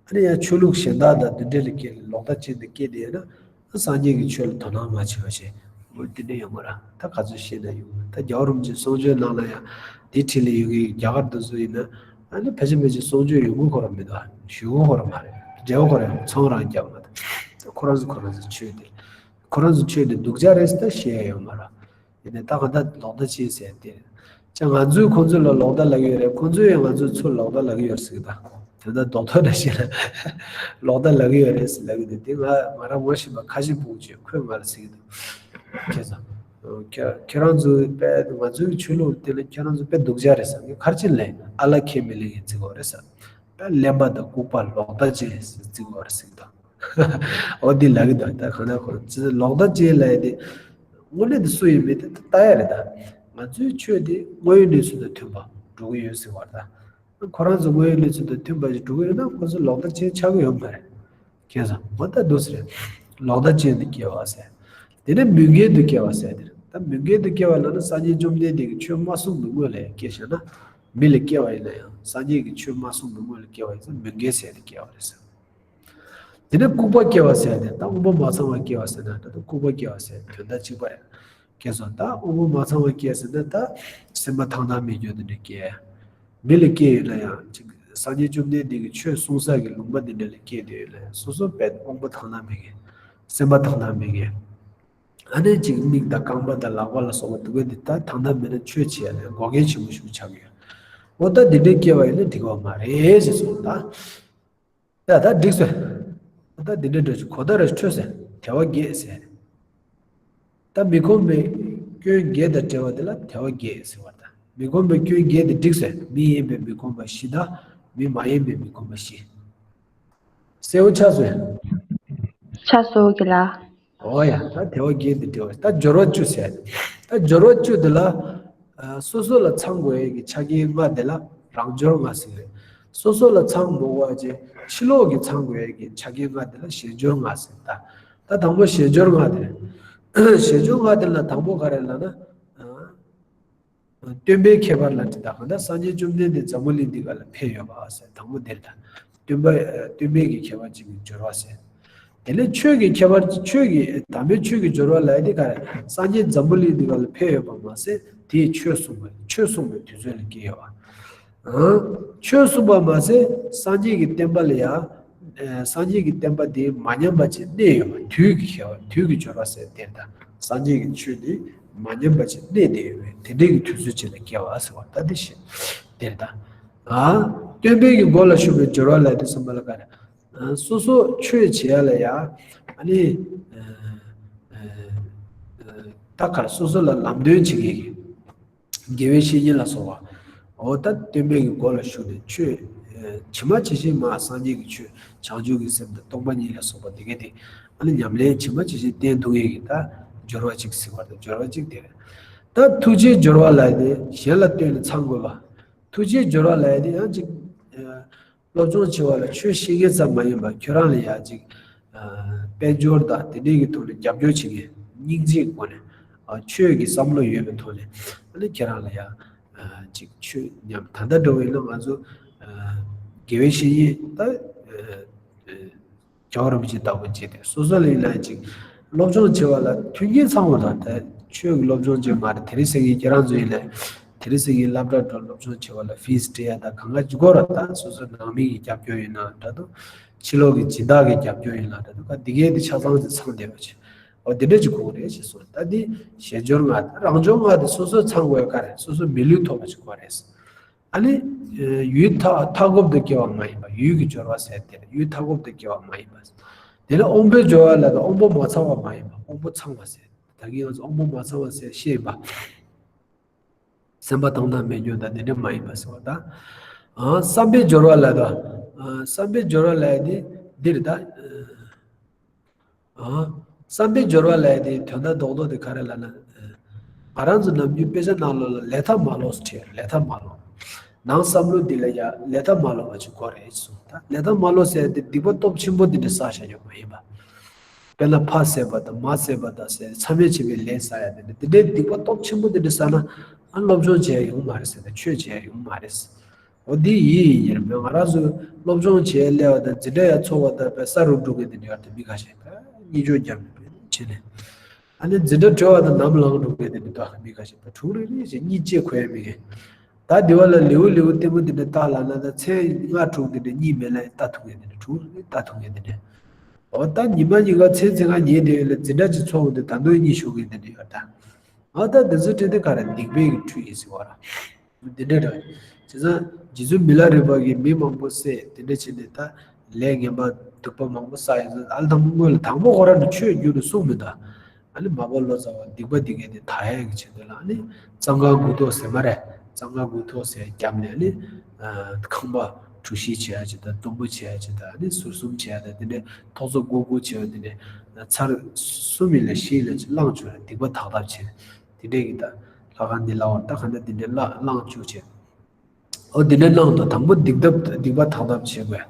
ཨ་ནི་ཡང་ཆོས་ལུགས་གཞན་དག་དང་འདི་འདྲ་ལ་སྐྱེས། ལོག་ལྟ་ཅན་དུ་སྐྱེས་བསྡད་ཡོད་ན། སངས་རྒྱས་ཀྱི་ཆོས་ལ་དོ་སྣང་མ་བྱེད་པ་བྱས། འོ་དེ་འདྲ་ཡོང་གི་རེད། ད་ག་ཚོད་བཤད་ན་ཡོང་། ད་རྒྱལ་བ་རིན་པོ་ཆེའི་གསུང་ཆོས་ནང་ལ་ཡང་དེའི་འཁྲིས་ལ་ཡོད་མཁན་རྒྱ་གར་དེ་ཚོ་ཡིན་ན། ཨ་ནི་ཕལ་ཆེར་ཕལ་ཆེར་གསུང་ཆོས་ཡོང་གི་ཁོ་རང་མི་འདུག་ཞུ་གི་ཁོ་རང་མ་རེད། འབྲེལ་བ་ཁོ་རང་ཚོང་རང་རྒྱག་མ་ཐུབ། ཁོ་རང་ཚོ་ཁོ་རང་ཚོ་ཆོས་དེ། ཁོ་རང་ཚོ་ཆོས་དེ་སྡུག་ཅག་རེད་ཟེར་ད་བཤད་ཡ་ཡོད་མ་རེད། ཡིན་ནའི་ད་གང་ལྟར་ལོག་ལྟ་ཅན་ཟེར་ཏེ། ཅང་ང་ཚོས་ཁོང་ཚོ་ལ་ལོག་ལྟ་ལབ་ཀྱི་ཡོད་རེད། ཁོང་ཚོས་ཡང་ང་ཚོ་ཚུར་ལོག་ལྟ་ལབ་ཀྱི་ཡོད་རེད་ཟེར་གི་ད། དེ་ལྟར་རྡོག་ཐོ་འདྲ་ཞིག་ལ་ལོག་ལྟ་ལབ་ཀྱི་ཡོད་རེད་ཟེར་ལབ་ཀྱི་འདུག་དེ་ང་ང་རང་ངོ་ཤེས་པ་ཁ་ཤས་ཕྲུ་གུ་ཅིག་ཁོས་ང་ལ་ཟེར་གྱི་འདུག་ཁྱེད་ཚོ། ཁྱེད་ཁྱེད་རང་ཚོ་དཔེ་ང་ཚོའི་ཆོས་ལུགས་དེ་ལ་ཁྱེད་རང་ཚོ་དཔེ་སྡུག་ཅག་རེད་ཟེར། ངས་ག་རེ་བྱས་ནས་ཨ་ལ་ཁས་མི་ལེན་ཡིན་ཟེར་གྱི་ཡོད་རེད་ཟེར། དཔེ་གླེན་པ་དང་ལྐུགས་པ་ལོག་ལྟ་ཅན་ཟེར་གྱི་ཡོད་རེད་ཟེར་གྱི་འདུག་འོ་འདི་ལབ་ཀྱི་འདུག་ད་གང་ལྟར་ཁོ་ཚོས་ལོག་ལྟ་ཅན་ལབ་ཡ་དེ། དངོས་གནས་དེ་སུ་ཡིན་མིན་དེ་ལྟ་ཡ་རེད་ད། ང་ཚོའི་ཆོས་དེ་དངོས་ཡོད་གནས་ཚུལ་དང་མཐུན་པ་འགྲོ་གི་ཡོད་ཟེར་བ་ད། ཁོ་རང་ཚོ་དངོས་ཡོད་གནས་ཚུལ་དང་མཐུན་པ་ཞིག་འགྲོ་གི་ཡོད་ན། ཁོ་ཚོ་ལོག་ལྟ་ཅན་ཆགས་ཀྱི་ཡོད་མ་རེད། ཁྱེད་ཚོ་འོ་ད་འདུག་ཟེར། ལོག་ལྟ་ཅན་དུ་སྐྱེ་བ་ཟེར། དེ་ནས་མུན་དགོན་དུ་སྐྱེ་བ་ཟེར་དེ་རེད། ད་མུན་དགོན་དུ་སྐྱེ་བ་ལབ་ན། སངས་རྒྱས་བཅོམ་ལྡན་འདས་ཀྱིས་ཆོས་མ་གསུངས་པའི་སྔོན་ལ་ཡང་སྐྱེས་བཞག་ན། མི་ལ་སྐྱེ་བ་ཡིན་ན་ཡང་སངས་རྒྱས་ཀྱིས་ཆོས་མ་གསུངས་པའི་སྔོན་ལ་སྐྱེ་བ་ཡིན་ཙང་མུན་དགོན་ཟེར་དེ་སྐྱེ་བ་རེད་ཟེར། དེ་ནས་ལྐུགས་པ་སྐྱེ་བ་ཟེར་ཏེ། ད་དབུགས་པ་མ་ཚང་བ་སྐྱེ་བ་ཟེར་ན། ད་ལྟ་ལྐུགས་པ་སྐྱེ་བ་ཟེར་དོན་དག་གཅིག་པ་རེད། སྐྱེ་སོང་། ད་དབུགས་པ་མ་ཚང་བ་སྐྱེ་ཟེར་ན། ད་སེམས་པ་ཐང་ཐང་མེད་རྒྱུ་དེ་འདྲ་སྐྱེ། མི་ལ་སྐྱེ་ཡོད་ན་ཡང་ཅིག་སངས་རྒྱས་བཅོམ་ལྡན་འདས་ཀྱི་ཆོས་གསུང་ས་གི་ལུང་པ་འདི་འདྲ་ལ་སྐྱེ་བསྡད་ཡོད་ན་ཡང་། སོ་སོ་དཔེ་དབུགས་པ་ཐང་ཐང་མེད་མཁན། སེམས་པ་ཐང་ཐང་མེད་མཁན། ཨ་ནི་ཅིག་མིག་དང་རྐང་པ་དང་ལག་པ་ལ་སོགས་པ་སྡུག་པ་འདི་ད་ཐང་ཐང་མེད་ན་ཆོས་བྱེད་ཡ་ལ་འགོག་རྐྱེན་ཆེན་པོ་ཞིག་ཆགས་ཀྱི་ཡོད། འོ་ད་འདི་འདྲའི་སྐྱེ་བ་ཡིན་ན་འགྲིག་པ་མ་རེད་ཟེར་སོང་། ད། ཡ་ད་འགྲིག་སོང་། ད་འདི་འདྲའི་འདྲ་ཞིག་གོ་བརྡ་རེ་འཕྲོད་ཟེར། དལ་བ་བརྒྱད་ཟེར། ད་མི་ཁོམ་པའི་སྐྱོན་བརྒྱད་དང་བྲལ་བ་དེ་ལ་དལ་བ་བརྒྱད་ཟེར་བ་དང་། མི་ཁོམ་པའི་སྐྱོན་བརྒྱད་དེ་འགྲིག་སོང་། མི་ཡིན་པའི་མི་ཁོམ་པ་བཞི་དང་། མི་མ་ཡིན་པའི་མི་ཁོམ་པ་བཞི། གསལ་པོ་ཆགས་སོང་། ཆགས་སོང་རྒན་ལགས། འོ་ཡ། ད་དལ་བ་བརྒྱད་དེ་འགྲིག་པ། ད་སྦྱོར་བ་བཅུ་ཟེར། ད་སྦྱོར་བ་བཅུ་དེ་ལ། ཨ། སོ་སོ་ལ་ཚང་དགོས་ཡས་ཀྱི་ཆ་རྐྱེན་ལྔ་དེ་ལ་རང་སྦྱོར་ལྔ་ཟེར་གྱི་རེད། སོ་སོ་ལ་ཚང་མི་དགོས་པ་ཅིག་ཕྱི་ལོགས་ཀྱི་ཚང་དགོས་ཡས་ཀྱི་ཆ་རྐྱེན་ལྔ་དེ་ལ་གཞན་སྦྱོར་ལྔ་ཟེར། ད། ད་དང་པོ་གཞན་སྦྱོར་ལྔ་དེ་རེད། གཞན་སྦྱོར་ལྔ་དེ་ལ་དང་པོ་ག་རེ་ལབ་ན། ཨ། སྟོན་པའི་ཁྱད་པར་ལ་དྲི། ད་གང་ལྟར་སངས་རྒྱས་བཅོམ་ལྡན་འདས་འཛམ་བུ་གླིང་འདི་ག་ལ་ཕེབས་ཡོད་པ་ཟེར། དང་པོ་དེ་རེད། ད་སྟོན་པ། སྟོན་པའི་གི་ཁྱད་པར་ཅན་གྱི་སྦྱོར་བ་ཟེར། དེ་ནས་ཆོས་ཀྱི་ཁྱད་པར། ཆོས་ཀྱི་དམ་པའི་ཆོས་ཀྱི་སྦྱོར་བ་ལབ་ཡ་དེ་ག་རེ། སངས་རྒྱས་འཛམ་བུ་གླིང་འདི་ག་ལ་ཕེབས་ཡོད་པ་མ་ཟད། དེས་ཆོས་གསུངས་པ། ཆོས་གསུངས་པའི་དུས་ཚོད་ལ་སྐྱེས་ཡོད་པ། ཨང་། ཆོས་གསུངས་པ་མ་ཟད་སངས་རྒྱས་ཀྱི་བསྟན་པ་ལ་ཡང་། ཨ། སངས་རྒྱས་ཀྱི་བསྟན་པ་དེ་མ་ཉམས་པ་ཅིག་གནས་ཡོད་པ། དུས་ཀྱི་ཁྱད་པར། དུས་ཀྱི་སྦྱོར་བ་ཟེར་དེ་རེད། ད་སངས་རྒྱས་ཀྱི་ཆོས་དེ་མ་ཉམས་པ་ཅིག་གནས་བསྡད་ཡོད་པའི་དེ་འདྲའི་གི་དུས་ཚོད་ཅིག་ལ་སྐྱེ་བ་ཟེར་བ་ད་དེ་བཤད་དེ་རེད། ད། ཨ། སྟོན་པའི་གི་མགོ་ལ་ཞུགས་པའི་སྦྱོར་བ་ལབ་དུས་ཙམ་པ་ལ་ག་རེ། ཨ། སོ་སོ་ཆོས་བྱེད་ཡ་ལ་ཡ། ཨ་ནི། ཨ། ཨ། ད་ག་རེ། སོ་སོ་ལ་ལམ་སྟོན་བྱེད་མཁན་གྱི། དགེ་བའི་བཤེས་གཉེན་ལ་སོགས་པ། འོ་ད་སྟོན་པའི་གི་མགོ་ལ་ཞུགས་ནས་ཆོས། ཨ། ཇི་མ་ཇི་བཞིན་མར་སངས་རྒྱས་ཀྱི་ཆོས། བྱང་ཆུབ་ཀྱི་སེམས་དང་སྟོང་པ་ཉིད་ལ་སོགས་པ་དེ་ག་དེ། ཨ་ནི་ཉམས་ལེན་ཇི་མ་ཇི་བཞིན་བསྟེན་ཐུབ་མཁན་གྱི་ད་སྦྱོར་བ་གཅིག་ཟེར་བ་དང་། སྦྱོར་བ་གཅིག་དེ་རེད། ད་ཐུགས་རྗེའི་སྦྱོར་བ་ལབ་ནས་གཞན་ལ་བསྟོད་ནས་ཚང་དགོས་པ། ཐུགས་རྗེའི་སྦྱོར་བ་ལབ་ཡ་དེ་ཡང་གཅིག། ཨ། སློབ་སྦྱོང་བྱེད་པ་ལ་ཆོས་ཤེས་མཁན་ཙམ་མ་ཡིན་པར་ཁྱོད་རང་ལ་ཡང་ཅིག། ཨ། དཔལ་འབྱོར་དང་དེ་འདྲའི་གི་ཐོག་ནས་རྒྱབ་སྐྱོར་བྱེད་མཁན། སྙིང་རྗེའི་སྒོ་ནས། ཨ། ཆོས་ཀྱི་བསམ་བློ་ཡོད་པའི་ཐོག་ནས། ཨ་ནི་ཁྱེད་རང་ལ་ཡང་། ཨ། ཅིག་ཆོས་ཉམས། ད་ལྟ་འགྲོ་བའི་ལ་ང་ཚོ། ཨ། དགེ་བའི་བཤེས་གཉེན་ད། ཨ། ཨ། རྒྱལ་བ་རིན་པོ་ཆེ་ལྟ་བུ་བྱས་ཏེ། སོ་སོ་ལ་ཡིན་ན་ཅིག་སློབ་སྦྱོང་བྱེད་པ་ལ་མཐུན་རྐྱེན་ཚང་བ་དང་། ད་ཆོས་ཀྱི་སློབ་སྦྱོང་བྱེད་མ་རེད། དེ་རིང་སང་ཉིན་ཁྱེད་རང་ཚོ་ཡིན་ན། དེ་རིང་སང་ཉིན་སློབ་གྲྭ་འགྲོ་སློབ་སྦྱོང་བྱེད་པ་ལ་ཕིས་སྤྲད་ཡ་དང་གང་ག་ཅིག་དགོས་རེད། ད་སོ་སོ་ནང་མི་གི་རྒྱབ་སྐྱོར་ཡིན་ན་འདྲ་འདུག། ཕྱི་ལོགས་ཀྱི་སྦྱིན་བདག་གི་རྒྱབ་སྐྱོར་ཡིན་ན་འདྲ་འདུག། ག་འདི་གའི་དེ་ཆ་ཚང་ཅིག་ཚང་བསྡད་པ་བྱས། འོ་དེ་འདྲ་ཅིག་དགོས་རེད་ཅེས་གསུངས། ད་འདི་གཞན་སྦྱོར་ལྔ། ད་རང་སྦྱོར་ལྔ་དེ་སོ་སོ་ཚང་དགོས་ག་རེད། སོ་སོ་མི་ལུས་ཐོབ་པ་ཅིག་དགོས་རེད། ཨ་ནི། ཡུལ་མཐའ་མཐའ་འཁོབ་ཏུ་སྐྱེ་བ་མ་ཡིན་པ། ཡུལ་གྱི་སྦྱོར་བ་ཟེར་དེ་རེད། ཡུལ་མཐའ་འཁོབ་ཏུ་སྐྱེ་བ་མ་ཡིན་པ། དེ་ནས་དབང་པོའི་སྦྱོར་བ་ལ་ད་དབང་པོ་མ་ཚང་བ་མ་ཡིན་པ། དབང་པོ་ཚང་བ་ཟེར། ད་གིན་ང་ཚོ་དབང་པོ་མ་ཚང་བ་ཟེར་བཤད་ཡིན་པ། སེམས་པ་ཐང་ཐང་མེད་རྒྱུ་དང་དེ་འདྲ་མ་ཡིན་པ་ཟེར་བ་དང་། ཨ། བསམ་པའི་སྦྱོར་བ་ལ་ད། ཨ། བསམ་པའི་སྦྱོར་བ་ལ་དེ་འདི་རེད་ད། ཨ། བསམ་པའི་སྦྱོར་བ་ལབ་ཡ་དེ་དོན་དག་རྡོག་རྡོག་དེ་ག་རེ་ལབ་ན། ང་རང་ཚོ་ནམ་རྒྱུན་དཔེ་ཆ་ནང་ལོགས་ལ་ལས་མཐའ་མ་ལོག་ཟེར། ལས་མཐའ་མ་ལོག། ནང་བསམ་བློ་འདི་ལ་ཡ་ལས་མཐའ་མ་ལོག་པ་ཅིག་དགོས་རེད་གསུངས། ད་ལས་མཐའ་མ་ལོག་ཟེར་ཡ་དེ་སྡིག་པ་སྟོབས་ཆེན་པོ་འདི་འདྲ་བསགས་བཞག་རྒྱུ་མ་ཡིན་པ། དཔེར་ན་ཕ་བསད་པ་དང་མ་བསད་པ་དང་ཟེར། མཚམས་མེད་བྱས་པའི་ལས་བསགས་ཡ་དེ་འདྲ། དེ་འདྲའི་སྡིག་པ་སྟོབས་ཆེན་པོ་དེ་འདྲ་བསགས་ན། ཨ། སློབ་སྦྱོང་བྱས་ཡ་ཡོང་མ་རེད་ཟེར། ཆོས་བྱས་ཡ་ཡོང་མ་རེད། འོ་འདི་ཡིན་ཡིན་རེད་པས། ང་རང་ཚོས་སློབ་སྦྱོང་བྱེད་སླེབས་པ་དང་འཛིན་གྲྭ་ཡར་ཚོགས་པ་དང་བས་ས་རུབ་འགྲོ་མཁན་དེ་འདྲ་ཡོད་རེད། མི་ཁ་ཤས་པས་གཉིད་སྐྱོ་རྒྱབ་ནས་བྱས་ནས། ཨ་ནི་འཛིན་གྲྭ་གྲོལ་བ་དང་ནམ་ལངས་འགྲོ་མཁན་དེ་འདྲ་འདུག། མི་ཁ་ཤས་པས་དྲུག་རེ་རེ་བྱས་གཉིད་ཅིག་ཁུག་ཡ་མེད་མཁན། ད་འདི་བ་ལ་ལེའུ་ལེའུ་ལྟད་མོ་དེ་འདྲ་ལྟ་ལབ་ན། ད་མཚན་ལྔ་དྲུག་དེ་འདྲ་གཉིད་མེད་ལ་ལྟ་ཐུབ་མཁན་དེ་འདྲ། དྲུག་རེ་ལྟ་ཐུབ་མཁན་དེ་འདྲ། འོ་ད་ཉི་མ་གཉིས་ཀ་མཚན་མཚན་ཁ་ཉལ་བསྡད་ཡོད་ལ། འཛིན་གྲྭ་ཅིག་ཚོགས་འོང་དུས་ད་དུང་གཉིད་ཤོར་མཁན་དེ་འདྲ་ཡོད་ད། ཨ། ད་འདི་ཚོ་དྲན་དུས་ག་རེ། སྡིག་པའི་གི་ཁྲུས་ཡིན་ཟེར་བ་ར། འདི་འདྲ་རེད། བྱས་ཙང་རྗེ་བཙུན་མི་ལ་རས་པ་གིས་མི་མང་པོ་བསད། དེ་འདྲ་བྱས་ནས་ད་ལས་ངན་པ་སྡིག་པ་མང་པོ་བསགས་ཡིན་ཙང་། ཨ་ལ་དང་པོ་སྔོན་ལ་དང་པོ་ཁོ་རང་ནས་ཆོས་བསྒྱུར་ནས་གསུངས་མི་འདུག། ཨ་ནི་མ་པ་ལོ་ཙཱ་བ་སྡིག་པ་སྡིག་པ་དེ་དག་ཡག་གི་ཆེད་དུ་ལ། ཨ་ནི་གཙང་ཁང་དགུ་ཐོག་ཟེར་མ་རེད། གཙང་ཁང་དགུ་ཐོག་ཟེར་བརྒྱབ་ནས། ཨ་ནི་ཁང་པ་གྲུ་བཞི་བྱེད་ཡ་ཅིག་དང་། དུམ་བུ་བྱེད་ཡ་ཅིག་དང་། ཨ་ནི་ཟུར་གསུམ་བྱེད་ཡ་དང་། དེ་འདྲའི་ཐོག་བརྩེགས་དགུ་དགུ་བྱས་པ་དེ་འདྲའི་ཚར་གསུམ་ཡིན་ལ་བཞི་ཡིན་ལ་ཅིག་བླངས་བཅུག་ཡ། སྡིག་པ་དག་ཐབས་བྱས། དེ་འདྲའི་གི་ད་ལྷ་ཁང་འདི་ལ་འོ་ད་ག་འདྲ་དེ་འདྲའི་བླ་བླངས་བཅུག་བྱས། འོ་དེ་འདྲ་གནང་དང་། དང་པོ་སྡིག་ཐབས་སྡིག་པ་དག་ཐབས་བྱེད་དགོས།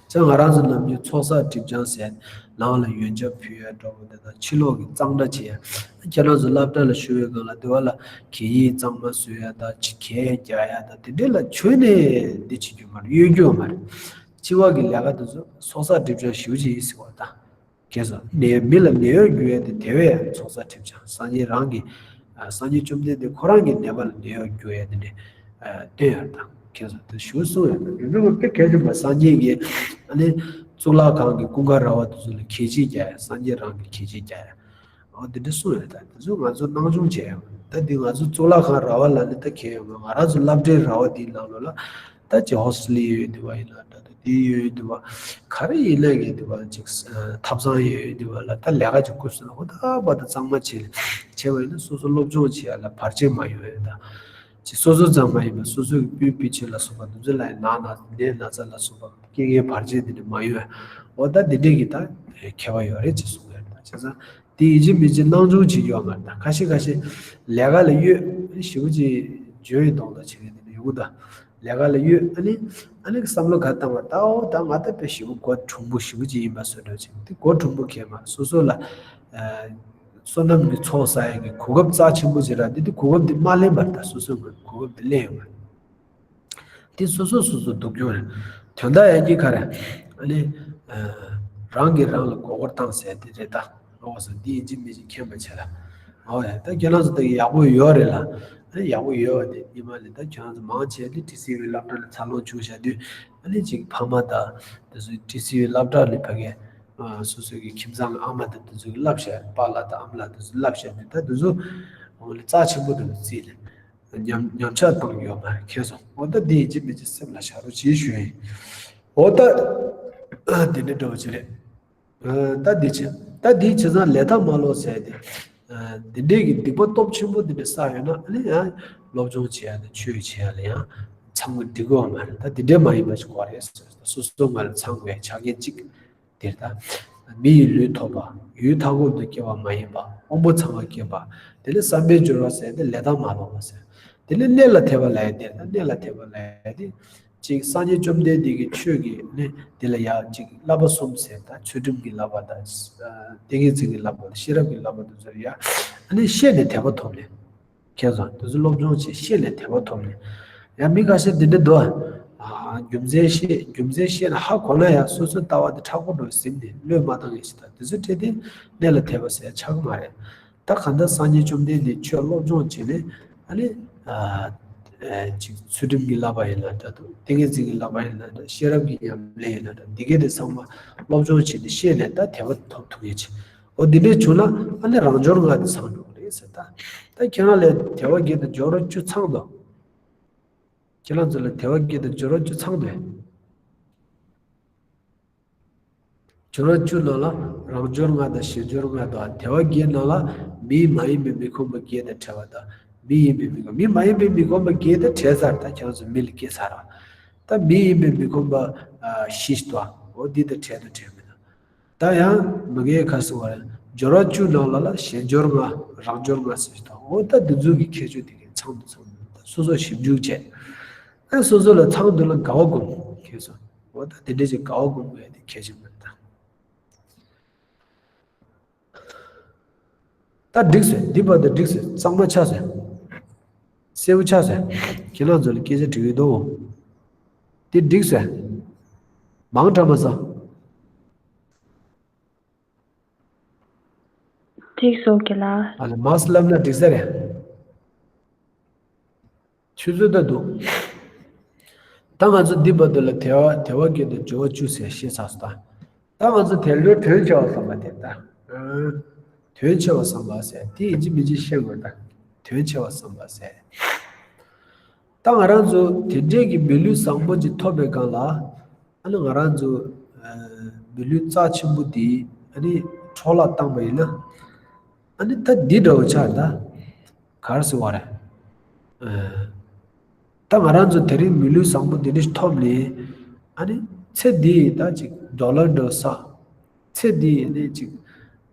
ཅང་ང་རང་ཚོ་ནམ་རྒྱུན་ཚོགས་བསགས་སྒྲིབ་སྦྱང་ཟེར། ནང་ལ་ཡོན་ཆབ་ཕུལ་ཡ་འདྲ་པོ་དེ་དང་། ཕྱི་ལོགས་ཀྱི་གཙང་སྦྲ་བྱེད་ཡ། ཁྱེད་རང་ཚོ་སློབ་གྲྭ་ལ་བཞུགས་པའི་སྒང་ལ་དེ་བ་ལ་གད་སྙིགས་གཙང་མ་བཟོ་ཡ་དང་། ཅིག་གད་རྒྱག་ཡ་དང་། དེ་འདྲ་ལ་ཁྱོན་ནས་འདི་བྱེད་རྒྱུ་མ་རེད། གཡོལ་རྒྱུ་མ་རེད། འཆི་བ་གི་ལས་ཀ་དེ་ཚོ་ཚོགས་བསགས་སྒྲིབ་སྦྱང་ཞེ་པོ་ཅིག་ཡིན་ཟེར་བ་དང་། ཁྱེད་ཚོ་ནད་མི་ལ་ནད་གཡོག་འགྱུར་ཡ་དེ་དེ་བས་ཡང་ཚོགས་བསགས་སྒྲིབ་སྦྱང་། སངས་རྒྱས་རང་གི་ཨ་སངས་རྒྱས་བཅོམ་ལྡན་འདས་ཁོ་རང་གི་ནད་པ་ལ་ནད་གཡོག་འགྱུར་ཡ་དེ་འདྲ་ཨ་སྟོན་ཡ་དང་། ཁྱེད་ཚོ་དེ་ཞུ་གསུང་ཡ་དང་། རིགས་དྲུག་པ་དཔེ་གལ་ཆེན་པོ། སངས་རྒྱས་ཀྱི་ཨ་ནི་གཙུག་ལག་ཁང་གི་ཀུན་དགའ་ར་བ་དེ་ཚོ་ལ་གད་ཕྱིས་རྒྱག་ཡ། སངས་རྒྱས་རང་གི་གད་ཕྱིས་རྒྱག་ཡ། འོ་དེ་འདྲ་གསུང་ཡོད། ད་དེ་ཚོ་ང་ཚོ་སྣང་ཆུང་བྱས་ཡོད། ད་འདི་ང་ཚོ་གཙུག་ལག་ཁང་ར་བ་ལ་ནི་ད་གལ་ཡོད་མ། ང་རང་ཚོ་སློབ་གྲྭའི་ར་བ་འདིའི་ནང་ལོགས་ལ་ད་ཅིག་ཧོ་སི་ཊེལ་ཡོད་དེ་བ་ཡིན་ན་འདྲ། ད་འདི་ཡོད་དེ་བ་ག་རེ་ཡིན་ན་གི་དེ་བ་ཅིག་ཐབ་ཚང་ཡོད་དེ་བ་ལ་ད་ལས་ཀ་ཅིག་སྐུ་སྲུང་ལ་ཧོ་ད་བ་ད་གཙང་མ་བྱས་བྱས་པ་ཡིན་ན་སོ་སོ་སློབ་སྦྱོང་བྱེད་ཡ་ལ་བར་ཆད་མ་ཡོང་ཡ་ད། ཅིག་སོ་སོ་ཙམ་མ་ཡིན་པ་སོ་སོའི་སྤུན་སྤུན་མཆེད་ལ་སོགས་པ་འདི་ཚོ་ལ་ཡང་ན་ན་ནད་ན་ཚ་ལ་སོགས་པ་རྐྱེན་ངན་བར་ཆད་འདི་འདྲ་མ་ཡོང་ཡ། འོ་ད་འདི་འདྲས་ཀྱི་ད་ཁྱད་པར་ཡོད་རེད་ཅེས་གསུངས་ཡོད་ད། བྱས་ཙང་། དེ་ཡིན་གཅིག་མིན་གཅིག་སྣང་ཆུང་བྱེད་རྒྱུ་ཡོད་མ་རེད། ད་ཁ་ཤས་ཁ་ཤས་ལས་ཀ་ལ་གཡོལ་ཞེ་པོ་ཅིག་འཇོན་ཡོད་མདོག་མདོག་བྱེད་མཁན་དེ་འདྲ་ཡོང་གི་འདུག་ལས་ཀ་ལ་གཡོལ། ཨ་ནི་ཨ་ནི་བསམ་བློ་ག་བཏང་བ་ད། འོ་ད་ང་ད་དཔེ་ཞེ་པོ་མགོ་གྲུང་པོ་ཞེ་པོ་ཅིག་ཡིན་པ་བཟོ་འདྲ་བྱེད། དེ་མགོ་གྲུང་པོ་གས་མ་རེད། སོ་སོ་ལ་ཨ་བསོད་ནམས་ཀྱི་ཚོགས་བསགས་ཡག་གི་གོ་སྐབས་རྩ་ཆེན་པོ་ཅིག་རག་དེ་དེ་གོ་སྐབས་དེ་མ་ལེན་པར་ད་སོ་སོའི་ངོས་གོ་སྐབས་དེ་ལེན་ཡོང་བ་རེད། དེ་སོ་སོ་སོ་སོ་སྡུག་གྱོང་རེད། དོན་དག་ཡང་གཅིག་ག་རེ། ཨ་ནི། ཨ་རང་གིས་རང་ལ་མགོ་སྐོར་བཏང་ཟེར་དེ་རེད་ད། ཨོ་ཟེར་འདི་ཡིན་གཅིག་མིན་གཅིག་མཁྱེན་པ་བྱས་ལ། ཨོ་ཡ་ད་ཁྱེད་རང་ཚོ་ད་ཡག་པོ་ཡོད་རེད་ལ། ཨ་ནི་ཡག་པོ་ཡོད་པ་དེ་ཉི་མ་ལས་ད་ཁྱེད་རང་ཚོ་མང་ཆེ་ནི་ཊི་སི་ཝི་སློབ་གྲྭ་ལ་འཚར་ལོངས་བྱུང་བཞག་དུས་ཨ་ནི་གཅིག་ཕ་མ་དང་དེ་ཚོ་ཊི་སི་ཝི་སློབ་གྲྭ་ལ་ཕ་གི་ཨ་སོ་སོ་གི་ཁྱིམ་ཚང་གི་ཨ་མ་དང་དེ་ཚོ་གི་བསླབ་བྱ་པཱ་ལགས་དང་ཨ་མ་ལགས་དེ་ཚོ་བསླབ་བྱ་དེ་ད་དེ་ཚོ་འོ་ལ་རྩ་ཆེན་པོ་དེ་ཚོ་རྩིས་ལས། ཉམས་ཉམས་ཆག་བཏང་ཡོད་མ་རེད། མཁྱེན་སོང་། འོ་ད་འདི་ཡིན་གཅིག་མིན་གཅིག་སེམས་ལ་བཞག་རོགས་གྱིས་ཞུ་ཡིན། འོ་ད་འདི་འདྲ་འདྲ་བོ་ཅིག་རེད། ད་འདི་བྱས་ད་འདི་བྱས་ཙང་ལས་མཐའ་མ་ལོག་ཟེར་ཏེ། འདི་འདྲས་ཀྱི་སྡིག་པ་སྟོབས་ཆེན་པོ་འདི་འདྲ་བསགས་ཡོད་ན་ཨ་ནི་ཡང་སློབ་སྦྱོང་བྱེད་ཡ་དང་ཆོས་བྱེད་ཡ་ལ་ཡང་ཚང་མ་འགྲིག་གི་ཡོད་མ་རེད། ད་འདི་འདྲས་མ་ཡིན་པ་ཞིག་དགོས་རེད་ཟེར། སོ་སོ་ང་ལ་ཚང་དགོས་ཡ་ཆ་རྐྱེན་གཅིག་དེར་ད། མི་ཡི་ལུས་ཐོབ་པ། ཡུལ་མཐའ་འཁོབ་ཏུ་སྐྱེ་བ་མ་ཡིན་པ། དབང་པོ་ཚང་བ་སྐྱེས་པ། དེ་ནས་བསམ་པའི་སྦྱོར་བ་ཟེར་ཏེ་ལས་དང་མ་ལོག་པ་ཟེར། དེ་ནས་གནས་ལ་དད་པ་ལ་ཡ་དེར་ད་གནས་ལ་དད་པ་ལ་ཡ་དེ། གཅིག་སངས་རྒྱས་བཅོམ་ལྡན་འདས་ཀྱི་ཆོས་ཀྱི་གནས་དེ་ལ་ཡ་གཅིག་བསླབ་པ་གསུམ་ཟེར་ད་ཚུལ་ཁྲིམས་ཀྱི་བསླབ་པ་དང་། ཏིང་ངེ་འཛིན་གྱི་བསླབ་པ་དང་ཤེས་རབ་ཀྱི་བསླབ་པ་དེ་ཚོར་ཡ། ཨ་ནི་ཤེས་ནས་དད་པ་ཐོབ་ནས། མཁྱེན་སོང་། དེ་ཚོ་སློབ་སྦྱོང་བྱེད་ཤེས་ནས་དད་པ་ཐོབ་ནས། ཡང་མི་ཁ་ཤས་འདི་འདྲ་འདུག་ཨ། རྒྱུ་མཚན་ཤེས་རྒྱུ་མཚན་ཤེས་ན་ཧ་གོ་ན་ཡང་སོ་སོའི་ལྟ་བ་དེ་མཁྲེགས་པོ་འགྲོ་ཟིན་ནས་བློས་མ་བཏང་ངེས་ཤིག་དང་དེ་ཚོ་ཁྲིད་དེ་གནས་ལ་དད་པ་ཟེར་ཆགས་ཀྱི་མ་རེད། ད་གང་ལྟར་སངས་རྒྱས་བཅོམ་ལྡན་འདས་ཆོས་སློབ་སྦྱོང་བྱེད་ནས་ཨ་ནི། ཅིག་ཚུལ་ཁྲིམས་ཀྱི་བསླབ་པ་ཡིན་ན་འདྲ་འདུག་ཏིང་ངེ་འཛིན་གྱི་བསླབ་པ་ཡིན་ན་འདྲ་ཤེས་རབ་ཀྱི་ཉམས་ལེན་ཡིན་ན་འདྲ་འདི་གས་དེ་ཚང་མ་སློབ་སྦྱོང་བྱེད་ནས་ཤེས་ནས་ད་དད་པ་ཐོབ་ཐུབ་ངེས་ཆེ། འོ་འདི་འདྲས་བྱུང་ན་ཨ་ནི་རང་འབྱོར་ལྔ་དེ་ཚང་འགྲོ་གི་རེད་ཟེར་ད། ད་ཁྱེད་རང་ལ་དལ་བ་བརྒྱད་དང་སྦྱོར་བ་བཅུ་ཚང་འདུག་ཁྱེད་རང་ཚོ་ལ་དལ་བ་བརྒྱད་དང་སྦྱོར་བ་བཅུ་ཚང་འདུག་སྦྱོར་བ་བཅུ་ནང་ལ་རང་འབྱོར་ལྔ་དང་གཞན་འབྱོར་ལྔ་དང་དལ་བ་བརྒྱད་ནང་ལ་མི་མ་ཡིན་པའི་མི་ཁོམ་པ་བརྒྱད་དང་བྲལ་བ་དང་མི་ཡིན་པའི་མི་ཁོམ་མི་མ་ཡིན་པའི་མི་ཁོམ་པ་བརྒྱད་དང་བྲལ་ཚར། ད་ཁྱེད་རང་ཚོ་མི་ལ་སྐྱེས་ཚར་བ། ད་མི་ཡིན་པའི་མི་ཁོམ་པ་བཞི་ཞིག་འདུག་འོ་འདི་དང་བྲལ་དང་བྲལ་མི་དང་། ད་ཡང་མ་གིའི་ཁ་གསོ་བ་རེད། སྦྱོར་བ་བཅུ་ནང་ལ་ལ་གཞན་འབྱོར་ལྔ་རང་འབྱོར་ལྔ་ཟེར་ཞིག་དང་འོ་ད་འདི་ཚོ་གི་ཁྱད་ཆོས་དེ་གའི་ཚང་དུ་ཚང་དུ་སོ་སོ་ཞིབ་འཇུག་བྱས། ཨ་སོ་སོ་ལ་ཚང་དུ་ལ་དགའ་བ་སྒོམ་ཁྱེད་སོ། འོ་ད་དེ་འདྲས་ཀྱི་དགའ་བ་སྒོམ་དགོས་ཡ་དེ་གལ་ཆེན་པོ་རེད་ད། ད་འགྲིག་སོང་། འདི་བར་དུ་འགྲིག་སོང་། གཙང་མ་ཆགས་སོང་། གསལ་པོ་ཆགས་སོང་། ཁྱེད་རང་ཚོ་ལ་སྐད་ཆ་དྲི་གི་འདུག་འདི་འགྲིག་སོང་། མང་དྲགས་མ་སོང་། འགྲིག་སོང་རྒན་ལགས། ཨ་ལ་མང་སོང་ལབ་ན་འགྲིག་ས་རེད། ཆུ་ཚོད་ད་འདུག་ད་ང་ཚོ་འདི་བར་དུ་ལ་དལ་བ་དལ་བ་བརྒྱད་དང་སྦྱོར་བ་བཅུ་ཟེར་བཤད་ཚར་སོང་ད། ད་ང་ཚོ་དལ་བའི་དོན་ཆེ་བ་བསམ་པ་དེ་ད། དོན་ཆེ་བ་བསམ་པ་ཟེར་དེ་ཡིན་གཅིག་མིན་གཅིག་བཤད་དགོས་ད། དོན་ཆེ་བ་བསམ་པ་ཟེར། ད་ང་རང་ཚོ་དེ་འདྲས་ཀྱི་མི་ལུས་བཟང་པོ་ཅིག་ཐོབ་པའི་སྒང་ལ། ཨ་ནི་ང་རང་ཚོ་མི་ལུས་རྩ་ཆེན་པོ་འདི་ཨ་ནི་འཕྲོ་བརླག་བཏང་པ་ཡིན་ན། ཨ་ནི་ད་འདི་འདྲ་བོ་ཆགས་ད། ག་རེ་ཟེར་བ་རེད། ཨ་ད་ང་རང་ཚོ་དེ་རིང་མི་ལུས་བཟང་པོ་འདི་འདྲ་ཞིག་ཐོབ་ནས། ཨ་ནི་ཚེ་འདི་ད་ཅིག་ཌོ་ལར་འགྲོ་ས། ཚེ་འདི་ཨ་ནི་ཅིག་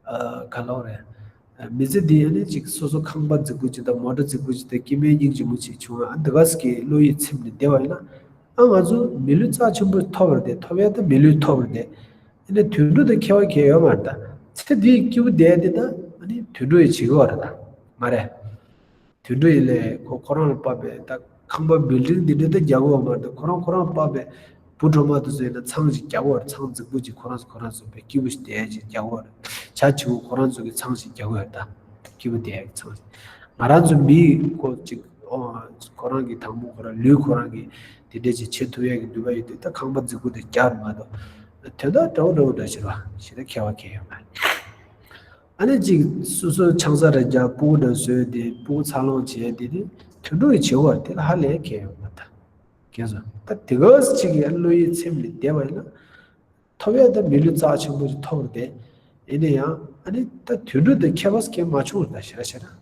ཨ་ག་ལབ་རེད། ཨ་མི་ཚེ་འདི་ཨ་ནི་ཅིག་སོ་སོ་ཁང་པ་རྫིག་པོ་ཅིག་དང་མོ་ཊ་རྫིག་པོ་ཅིག་དང་སྐྱེ་དམན་སྙིང་རྗེ་མོ་ཅིག་བྱུང་ཨ་འདི་ག་ཟེར་གི་བློ་ཡིད་ཚིམ་ནས་བསྡད་པ་ཡིན་ན། ཨ་ང་ཚོ་མི་ལུས་རྩ་ཆེན་པོ་ཐོབ་པར་བསྡད་ཐོབ་ཡ་ད་མི་ལུས་ཐོབ་པར་བསྡད། ཨ་ནི་དུད་འགྲོ་དང་ཁྱད་པར་གང་ཡང་ཡོད་མ་རེད་ད། ཚེ་འདིའི་སྐྱིད་པོ་བསྡད་དེ་ད་ཨ་ནི་དུད་འགྲོ་ཡི་བྱེད་ཀྱི་ཡོད་རེད་ད། མ་རེད། དུད་འགྲོ་ཡིན་ལས་ཁོ་ཁོ་རང་ལ་དཔག་པའི་ད་ཁང་པ་བིལ་ཌིང་འདི་འདྲ་ད་རྒྱག་གི་ཡོད་མ་རེད་ད། ཁོ་རང་ཁོ་རང་དཔག་པའི་ བུ་གྲོག་མ་དེ་ཚོ་ཡིན་ན་ཚང་ཞིག་རྒྱག་གི་ཡོད་རེད། ཚང་རྫིག་པོ་ཅིག་ཁོ་རང་ཚོ་ཁོ་རང་ཚོ་བའི་སྐྱིད་པོ་ཞིག་བསྡད་ཡ་ཅིག་རྒྱག་གི་ཡོད་རེད། བྱ་བྱིའུ་ཁོ་རང་ཚོ་གི་ཚང་ཞིག་རྒྱག་གི་ཡོད་རེད། ད་སྐྱིད་པོ་བསྡད་ཡ་གི་ཚང་ཞིག་ང་རང་ཚོ་མིའི་ཁོ་ཅིག་ཨོ་ཁོ་རང་གི་དང་པོ་ཁོ་རང་ལུས་ཁོ་རང་གི་དེ་འདྲས་ཅིག་བྱེད་ཐུབ་ཡ་གི་ནུས་པ་ཡོད་དུས། ད་ཁང་པ་རྫིག་པོ་དེ་རྒྱག་མ་གཏོགས་དོན་དག་འདྲ་བོ་འདྲ་བོ་འདྲ་ཞིག་རེད་བ། ཞེ་དྲག་ཁྱད་པར་གང་ཡང་ཡོད་མ་རེད། ཨ་ནི་ཅིག་སོ་སོ་ཆང་ས་རེ་རྒྱག་སྤུ་གུ་འདྲ་བཟོས་ཏེ་སྤུ་གུ་འཚར་ལོངས་བྱས་དེ་ནི་དུད་འགྲོ་ཡི་བྱེད་པ་དེ་ལ་ཧ་ལས་གང་ཡང་ཡོད་མ་རེད། ད་གང་སོང་ད་དེ་ག་ཅིག་ཡ་བློ་ཡི་ཚིམ་ལས་བསྡད་པ་ཡིན་ན། ཐོབ་ཡ་ད་མི་ལུས་རྩ་ཆེན་པོ་ཅིག་ཐོབ་རེད་དེ། ཡིན་ན་ཡང་ཨ་ནི་ད་དུད་འགྲོ་དང་ཁྱད་པར་གང་མ་བྱུང་རེད། ད་ཞེ་དྲག་ཞེ་དྲག་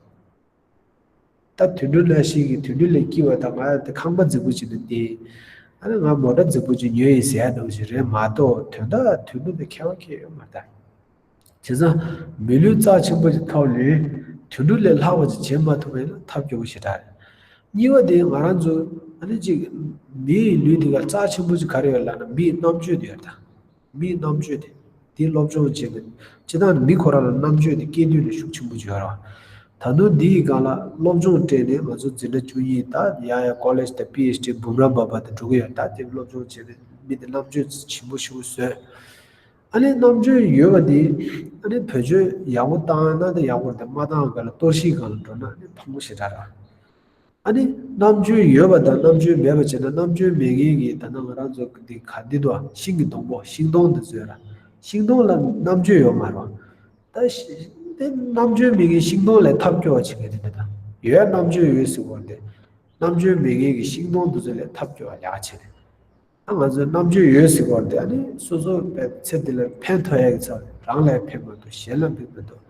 ད་དུད་འགྲོ་ནང་བཞིན་གྱི་དུད་འགྲོ་ལས་སྐྱིད་པ་དང་། ང་ད་ཁང་པ་རྫིག་པོ་ཅིག་ནང་བསྡད། ཨ་ནི་ང་མོ་ཊ་རྫིག་པོ་ཅིག་ཉོས་ཡིན་ཟེར་ཡ་འདྲ་བོ་ཞིག་རེད་མ་གཏོགས། དོན་དག་དུད་འགྲོ་དང་ཁྱད་པར་གང་ཡང་ཡོད་མ་རེད་ད། བྱས་ཙང་མི་ལུས་རྩ་ཆེན་པོ་ཅིག་ཐོབ་ནས་དུད་འགྲོ་ལས་ལྷག་པ་ཅིག་བྱེད་མ་ཐུབ་པ་ཡིན་ན་ཐབས་སྐྱོ་པོ་ཞེ་དྲག་རེད། གཉིས་པ་དེ་ང་རང་ཚོ་ཨ་ནི་ཅིག་མིའི་ལུས་དེ་ག་རྩ་ཆེན་པོ་ཅིག་ག་རེ་ཡོད་ལབ་ན་མིའི་རྣམ་དཔྱོད་དེ་ཡོད་ད། མིའི་རྣམ་དཔྱོད་དེ། དེ་སློབ་སྦྱོང་བྱས་ནས་སྤྱིར་བཏང་མི་ཁོ་རང་ལ་རྣམ་དཔྱོད་དེ་སྐྱེས་དུས་ནས་ཤུགས་ཆེན་པོ་ཅིག་ཡོད་རེད་བ། ད་དུང་འདི་ཡི་སྒང་ལ་སློབ་སྦྱོང་སྤྲད་ནས་ང་ཚོ་འཛིན་གྲྭ་བཅུ་གཉིས་ད་ཡ་ཡ་ཀོ་ལེཇ་དང་པི་ཨེཆ་ཌི་འབུམ་རམས་པ་བར་དུ་འགྲོ་གི་ཡོད། ད་དེ་སློབ་སྦྱོང་བྱས་ནས་མི་དེ་རྣམ་དཔྱོད་ཆེན་པོ་ཞིག་བཟོས། ཨ་ནི་རྣམ་དཔྱོད་ཡོད་པ་དེ་ཨ་ནི་བེད་སྤྱོད་ཡག་པོ་བཏང་ན་ད་ཡག་པོ་རེད་དེ། མ་བཏང་ག་ལ་གཏོར་བཤིག་སྒང་ལ་འགྲོ་ན་ཨ་ནི་ཕངས་པོ་ཞེ་དྲག་རེད། ཨ་ནི་རྣམ་དཔྱོད་ཡོད་པ་དང་རྣམ་དཔྱོད་མེད་པ་བྱས་ན། རྣམ་དཔྱོད་མེད་མཁན་གྱི་ད་ནང་ང་རང་ཚོ་འདི་ག་འདི་དོ་ཤིང་གི་སྡོང་པོ་ཤིང་སྡོང་འདི་ཚོ་ཡོད་ར། ཤིང་སྡོང་ལ་རྣམ་དཔྱོད་ཡོད་མ་རེད། ད་ཤི་དེ་རྣམ་དཔྱོད་མེད་མཁན་ཤིང་སྡོང་ལས་ཐབས་སྐྱོ་བ་བྱེད་མཁན་དེ་འདྲ་དང་། ཡོད་རྣམ་དཔྱོད་ཡོད་ཟེར་བ་དེ། རྣམ་དཔྱོད་མེད་མཁན་གྱི་ཤིང་སྡོང་འདི་ཚོ་ལས་ཐབས་སྐྱོ་བ་ཡག་བྱེད་རེད། ང་ཚོའི་རྣམ་དཔྱོད་ཡོད་ཟེར་བ་དེ་ཨ་ནི་སོ་སོ་པའི་ཚེ་འདི་ལ་ཕན་ཐོགས་ཡག་གི་ཚབ་རང་ལ་ཕན་མ་ཐོགས་གཞན་ལ་ཕན་མ་ཐོགས།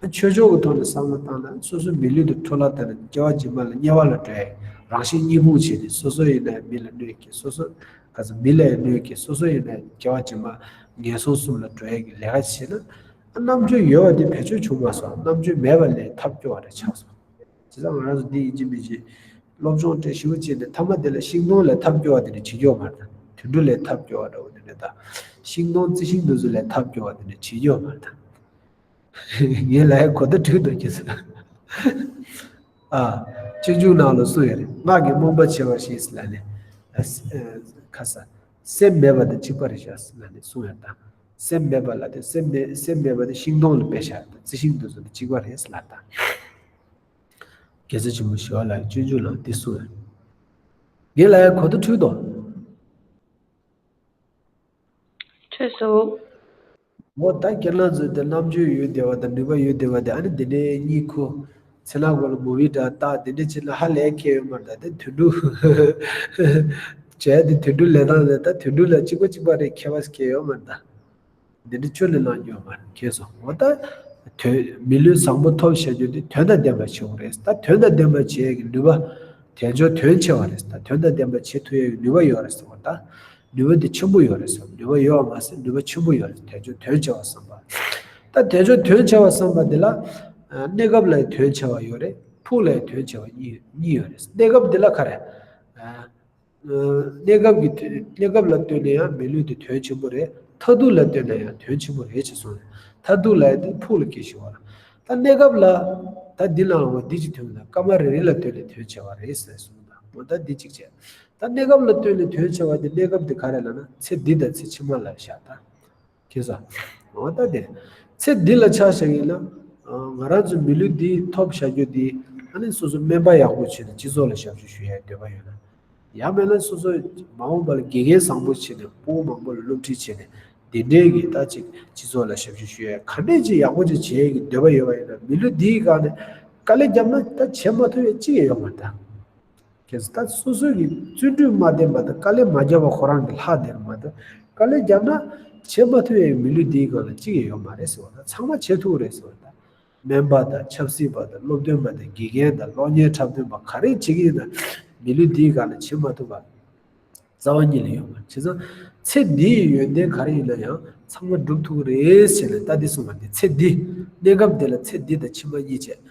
ཨ་ཆོས་ཕྱོགས་ཀྱི་ཐོག་ནས་བསམ་བློ་བཏང་ན་སོ་སོའི་མི་ལུས་དེ་འཕྲོ་བརླག་བཏང་ནས་སྐྱེ་བ་རྗེས་མ་ལ་དམྱལ་བ་ལ་འགྲོ་ཡག་རང་གཞན་གཉིས་ཕུང་བྱས་ནས། སོ་སོ་ཡིན་ན་ཡང་མི་ལ་གནོད་སྐྱེལ། སོ་སོ་ག་ཚོད་མི་ལ་ཡང་གནོད་སྐྱེལ། སོ་སོ་ཡིན་ན་ཡང་སྐྱེ་བ་རྗེས་མ་ངན་སོང་གསུམ་ལ་འགྲོ་ཡག་གི་ལས་ཀ་བྱས་ན། ཨ་རྣམ་དཔྱོད་ཡོད་པ་དེ་བེད་སྤྱོད་བྱུང་མ་སོང་། རྣམ་དཔྱོད་མེད་པ་ལས་ཐབས་སྐྱོ་བ་རེ་ཆགས་སོང་། བྱས་ཙང་ང་རང་ཚོ་འདི་ཡིན་གཅིག་མིན་གཅིག་སློབ་སྦྱོང་སྤྲད་ཞིབ་པོ་བྱས་ནས་མཐའ་མ་དེ་ལ་ཤིང་སྡོང་ལས་ཐབས་སྐྱོ་བ་དེ་འདྲ་བྱེད་རྒྱུ་ཡོད་མ་རེད་ད། དུད་འགྲོ་ལས་ཐབས་སྐྱོ་བ་འདྲ་བོ་དེ་འདྲ་དང་། ཤིང་སྡོང་རྩི་ཤིང་དེ་ཚོ་ལས་ཐབས་སྐྱོ་བ་དེ་འདྲ་བྱེད་རྒྱུ་ཡོད་མ་རེད་ད། ངས་ལབ་ཡ་གོ་བརྡ་འཕྲོད་འདུག་ཁྱེད་ཚོ། ཨ། སྤྱོད་འཇུག་ནང་ལ་གསུངས་ཡོད་རེད། སྔགས་ཀྱིས་རྨོངས་པ་བྱེད་པར་བྱེད་ལབ་ནས། ཨ། ཁ་ས། སེམས་མེད་པ་དང་གཅིག་པ་རེད་ཤག་ལབ་ནས་གསུངས་ཡོད་ད། སེམས་མེད་པ་ལ་དེ་སེམས་མེད་སེམས་མེད་པ་དེ་ཤིང་སྡོང་ལ་དཔེ་བཞག་ད། རྩི་ཤིང་དེ་ཚོ་དང་གཅིག་པ་རེད་ལབ་ད། རྒྱལ་སྲས་ཆེན་པོ་ཞི་བ་ལྷས་སྤྱོད་འཇུག་ནང་འདི་གསུངས་ཡོད། ངས་ལབ་ཡ་གོ་བརྡ་འཕྲོད་དོ། འཕྲོད་སོང་། འོ་ད་ཁྱེད་རང་ཚོ་དེ་རྣམ་དཔྱོད་ཡོད་བསྡད་པ་དང་ནུས་པ་ཡོད་བསྡད་པ་དེ་ཨ་ནི་འདི་འདྲའི་གཉིད་ཁུག་མཚན་ལག་གོ་ལ་མུ་བི་འདྲ་བལྟ། དེ་འདྲ་བྱས་ན་ཧ་ལས་ཁེལ་ཡོད་མ་རེད་ད། དེ་དུད་འགྲོ་བྱས་དེ་དུད་འགྲོ་ལས་སྟངས་ལས་ད་དུད་འགྲོ་ལ་གཅིག་པ་གཅིག་པ་རེད། ཁྱད་པར་ཁེལ་ཡོད་མ་རེད་ད། འདི་འདྲ་ཁྱོན་ནས་གནང་རྒྱུ་ཡོད་མ་རེད། ཁེལ་སོང་། འོ་ད་དོན་མི་ལུས་བཟང་པོ་ཐོབ་བྱ་རྒྱུ་དེ་དོན་དང་ལྡན་པ་བྱེད་དགོས་རེད། ད་དོན་དང་ལྡན་པ་བྱེད་ཡས་ཀྱི་ནུས་པ་དལ་འབྱོར་དོན་ཆེ་བ་རེད། ད་དོན་དང་ལྡན་པ་བྱེད་ཐུབ་ཡས་ཀྱི་ནུས་པ་ཡོད་རེད་ཟེར་བ་ད། ནུས་པ་དེ་ཆེན་པོ་ཡོད་རེད་ཟེར། ནུས་པ་ཡོད་པ་མ་ཟད་ནུས་པ་ཆེན་པོ་ཡོད་རེད། དལ་འབྱོར་དོན་ཆེ་བ་བསམ་པ། ད་དལ་འབྱོར་དོན་ཆེ་བ་བསམ་པ་འདི་ལ། ཨ། གནས་སྐབས་ལ་ཡང་དོན་ཆེ་བ་ཡོད་རེད། ཕུགས་ལ་ཡང་དོན་ཆེ་བ་གཉིས་གཉིས་ཡོད་རེད། གནས་སྐབས་འདི་ལ་ག་རེ། ཨ། གནས་སྐབས་ཀྱི་དོན་གནས་སྐབས་ལ་ལྟོས་ནས་ཡང་མི་ལུས་དེ་དོན་ཆེན་པོ་རེད། མཐར་ཐུག་ལ་ལྟོས་ན་ཡང་དོན་ཆེན་པོ་རེད་ཅེས་གསུངས་རེད། མཐར་ཐུག་ལ་ཡང་དེ་ཕུགས་ལ་སྐྱེ་ཞིག་བ་ལ། ད་གནས་སྐབས་ལ་ད་འདི་ལའང་འོ་འདི་ཅིག་དོན་ལ་སྐར་མ་རེ་རེ་ལ་ལྟོས་ནས་དོན་ཆེ་བ་རེད་ཟེར་གསུངས། ད་འོ་ད་འདི་གཅིག་བྱས། ད་གནས་སྐབས་ལ་ལྟོས་ནས་དོན་ཆེ་བ་དེ་གནས་སྐབས་དེ་ག་རེ་ལབ་ན་ཚེ་འདི་དང་ཚེ་ཕྱི་མ་ལ་བཞག་ད། ཁྱེད་ཚོ། འོ་ད་དེ། ཚེ་འདི་ལ་ཆ་བཞག་ཡིན་ན། ང་རང་ཚོའི་མི་ལུས་འདི་ཐོབ་བཞག་རྒྱུ་འདི་ཨ་ནི་སོ་སོ་སྨན་པ་ཡག་པོ་བྱས་ནས་སྤྱི་ཚོགས་ལ་ཞབས་ཞུ་ཞུ་ཡའི་འདོད་པ་ཡོད་ན། ཡང་མིན་ན་སོ་སོ་མ་འོངས་པ་ལ་དགེ་རྒན་བཟང་པོ་བྱས་ནས་ཕྲུ་གུ་མང་པོ་ལ་སློབ་ཁྲིད་བྱས་ནས་དེ་འདྲའི་གི་ད་ཅིག་སྤྱི་ཚོགས་ལ་ཞབས་ཞུ་ཞུ་ཡའི་ག་འདྲས་ཅིག་ཡག་པོ་ཅིག་བྱེད་ཡའི་གི་འདོད་པ་ཡོད་པ་ཡིན་ན། མི་ལུས་འདིའི་སྒང་ནས་དཀའ་ལས་བརྒྱབ་ན་ད་བྱེད་མ་ཐུབ་ཡ་ཅི་ཡང་ཡོད་མ་རེད་ད། གལ་སྲིད་ད་སོ་སོ་གི་བརྩོན་འགྲུས་མ་ལྡན་པ་དང་དཀའ་ལས་མ་བརྒྱབ་པ་ཁོ་རང་གི་ལྷག་བསྡད་མ་གཏོགས། དཀའ་ལས་བརྒྱབ་ན་བྱེད་མ་ཐུབ་ཡའི་མི་ལུས་འདིའི་སྒང་ལ་གཅིག་ཡང་ཡོད་མ་རེད་ཟེར་བ་དང་། ཚང་མ་བྱེད་ཐུབ་རེད་ཟེར་བ་དང་། སྨན་པ་དང་ཆབ་སྲིད་པ་དང་སློབ་སྟོན་པ་དང་དགེ་རྒན་དང་གློག་བརྙན་འཁྲབ་སྟོན་པ་ག་རེ་བྱེད་ཀྱི་ཡིན་ན་མི་ལུས་འདིའི་སྒང་ལ་བྱེད་མ་ཐུབ་པ་རྩ་བ་ཉིད་ལ་ཡོད་མ་རེད། བྱས་ཙང་ཚེ་འདིའི་ཡོན་ཏན་ག་རེ་ཡིན་ན་ཡང་ཚང་མ་སྒྲུབ་ཐུབ་ཀྱི་རེད་ཟེར་ནས་ད་འདི་གསུངས་པ་འདི། ཚེ་འདི་གནས་སྐབས་འདི་ལ་ཚེ་འདི་དང་ཕྱི་མ་གཉིས་བྱས།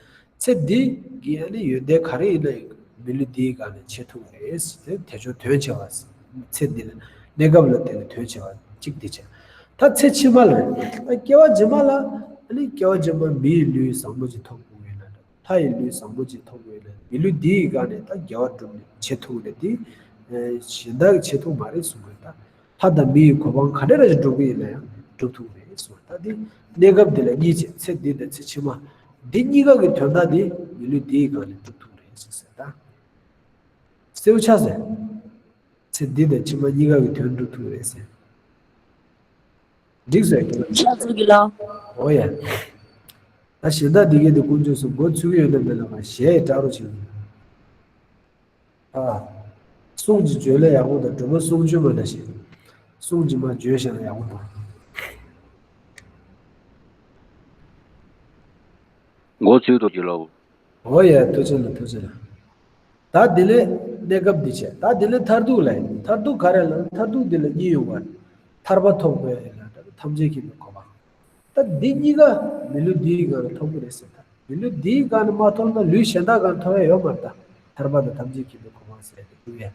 ཚེ་འདི་གི་ཨ་ནི་ཡོན་ཏན་ག་རེ་ཡིན་ན་ཡང་མི་ལུས་འདིའི་སྒང་ནས་བྱེད་ཐུབ་ཀྱི་རེད། དེ་དལ་འབྱོར་དོན་ཆེ་བ། ཚེ་འདི་ལ་གནས་སྐབས་ལ་དེ་ལ་དོན་ཆེ་བ་གཅིག་འདི་བྱས། ད་ཚེ་ཕྱི་མ་ལ་རེད། ད་སྐྱེ་བ་རྗེས་མ་ལ་ཨ་ནི་སྐྱེ་བ་རྗེས་མ་མིའི་ལུས་བཟང་པོ་ཅིག་ཐོབ་དགོས་ཡོད་ན་འདྲ། ལྷ་ཡི་ལུས་བཟང་པོ་ཅིག་ཐོབ་དགོས་ཡོད་ན་མི་ལུས་འདིའི་སྒང་ནས་ད་དགེ་བ་སྒྲུབ་ནས་བྱེད་ཐུབ་ཀྱི་རེད། དེ་གཞན་དག་གིས་བྱེད་ཐུབ་མ་རེད་གསུང་གི་ཡོད་ད། ལྷ་དང་མི་ཡི་གོ་འཕང་ག་འདྲ་ར་ཞིག་སྒྲུབ་ཀྱི་ཡིན་ན་ཡང་སྒྲུབ་ཐུབ་རེད་གསུངས། ད་འདི་གནས་སྐབས་འདི་ལ་གཉིས་བྱས། ཚེ་འདི་དང་ཚེ་ཕྱི་མ། འདི་གཉིས་ཀ་གི་དོན་དག་འདི་མི་ལུས་འདིའི་སྒང་ནས་སྒྲུབ་ཐུབ་རེད་ཟེར་ཟེར། ད་གསལ་པོ་ཆགས་ཟེར། ཚེ་འདི་དང་ཕྱི་མ་གཉིས་ཀ་གི་དོན་སྒྲུབ་ཐུབ་རེད་ཟེར། འགྲིག་སོང་ཡ། ལགས་སོ་ལགས། འོ་ཡ། ད་གཞན་དག་འདི་གའི་དེ་དཀོན་མཆོག་གསུམ་མགོ་ཚོས་ཀྱི་ཡོད་ན་མེད་ན་མ་གཞས་བཀྲ་རོགས་བྱེད། ཨ། གསུང་གཅིག་བརྗོད་ལས་ཡག་པོ་དང་། སྒྲུབ་པ་གསུང་ཆོས་མ་འདྲ་ཞིག་གསུང་གཅིག་མ་བརྗོད་བཞག་ན་ཡག་པོ་འདུག་མགོ་ཚོས་ཐུགས་རྗེ་ལོ། འོ་ཡ། ཐུགས་རྗེ་ལ། ཐུགས་རྗེ་ལ། ད་དེ་ལས་གནས་སྐབས་འདི་བྱས། ད་དེ་ལས་མཐར་ཐུག་ལ་ཡིན། མཐར་ཐུག་ག་རེ་ལ། མཐར་ཐུག་འདི་ལ་གཉིས་ཡོང་བ། ཐར་པ་ཐོབ་དགོས་ཡིན་ལ། ཐམས་ཅད་མཁྱེན་པའི་གོ་འཕང་། ད་འདི་གཉིས་ཀ་མི་ལུས་འདིའི་སྒང་ལ་ཐོབ་ཀྱི་རེད་ཟེར། ད་མི་ལུས་འདིའི་སྒང་ལ་མ་ཐོབ་ན་ལུས་གཞན་དག་སྒང་ལ་ཐོབ་ཡ་ཡོད་མ་རེད། ད་ཐར་པ་དང་ཐམས་ཅད་མཁྱེན་པའི་གོ་འཕང་ཟེར་ཡ་དེ་ཐོབ་ཡ།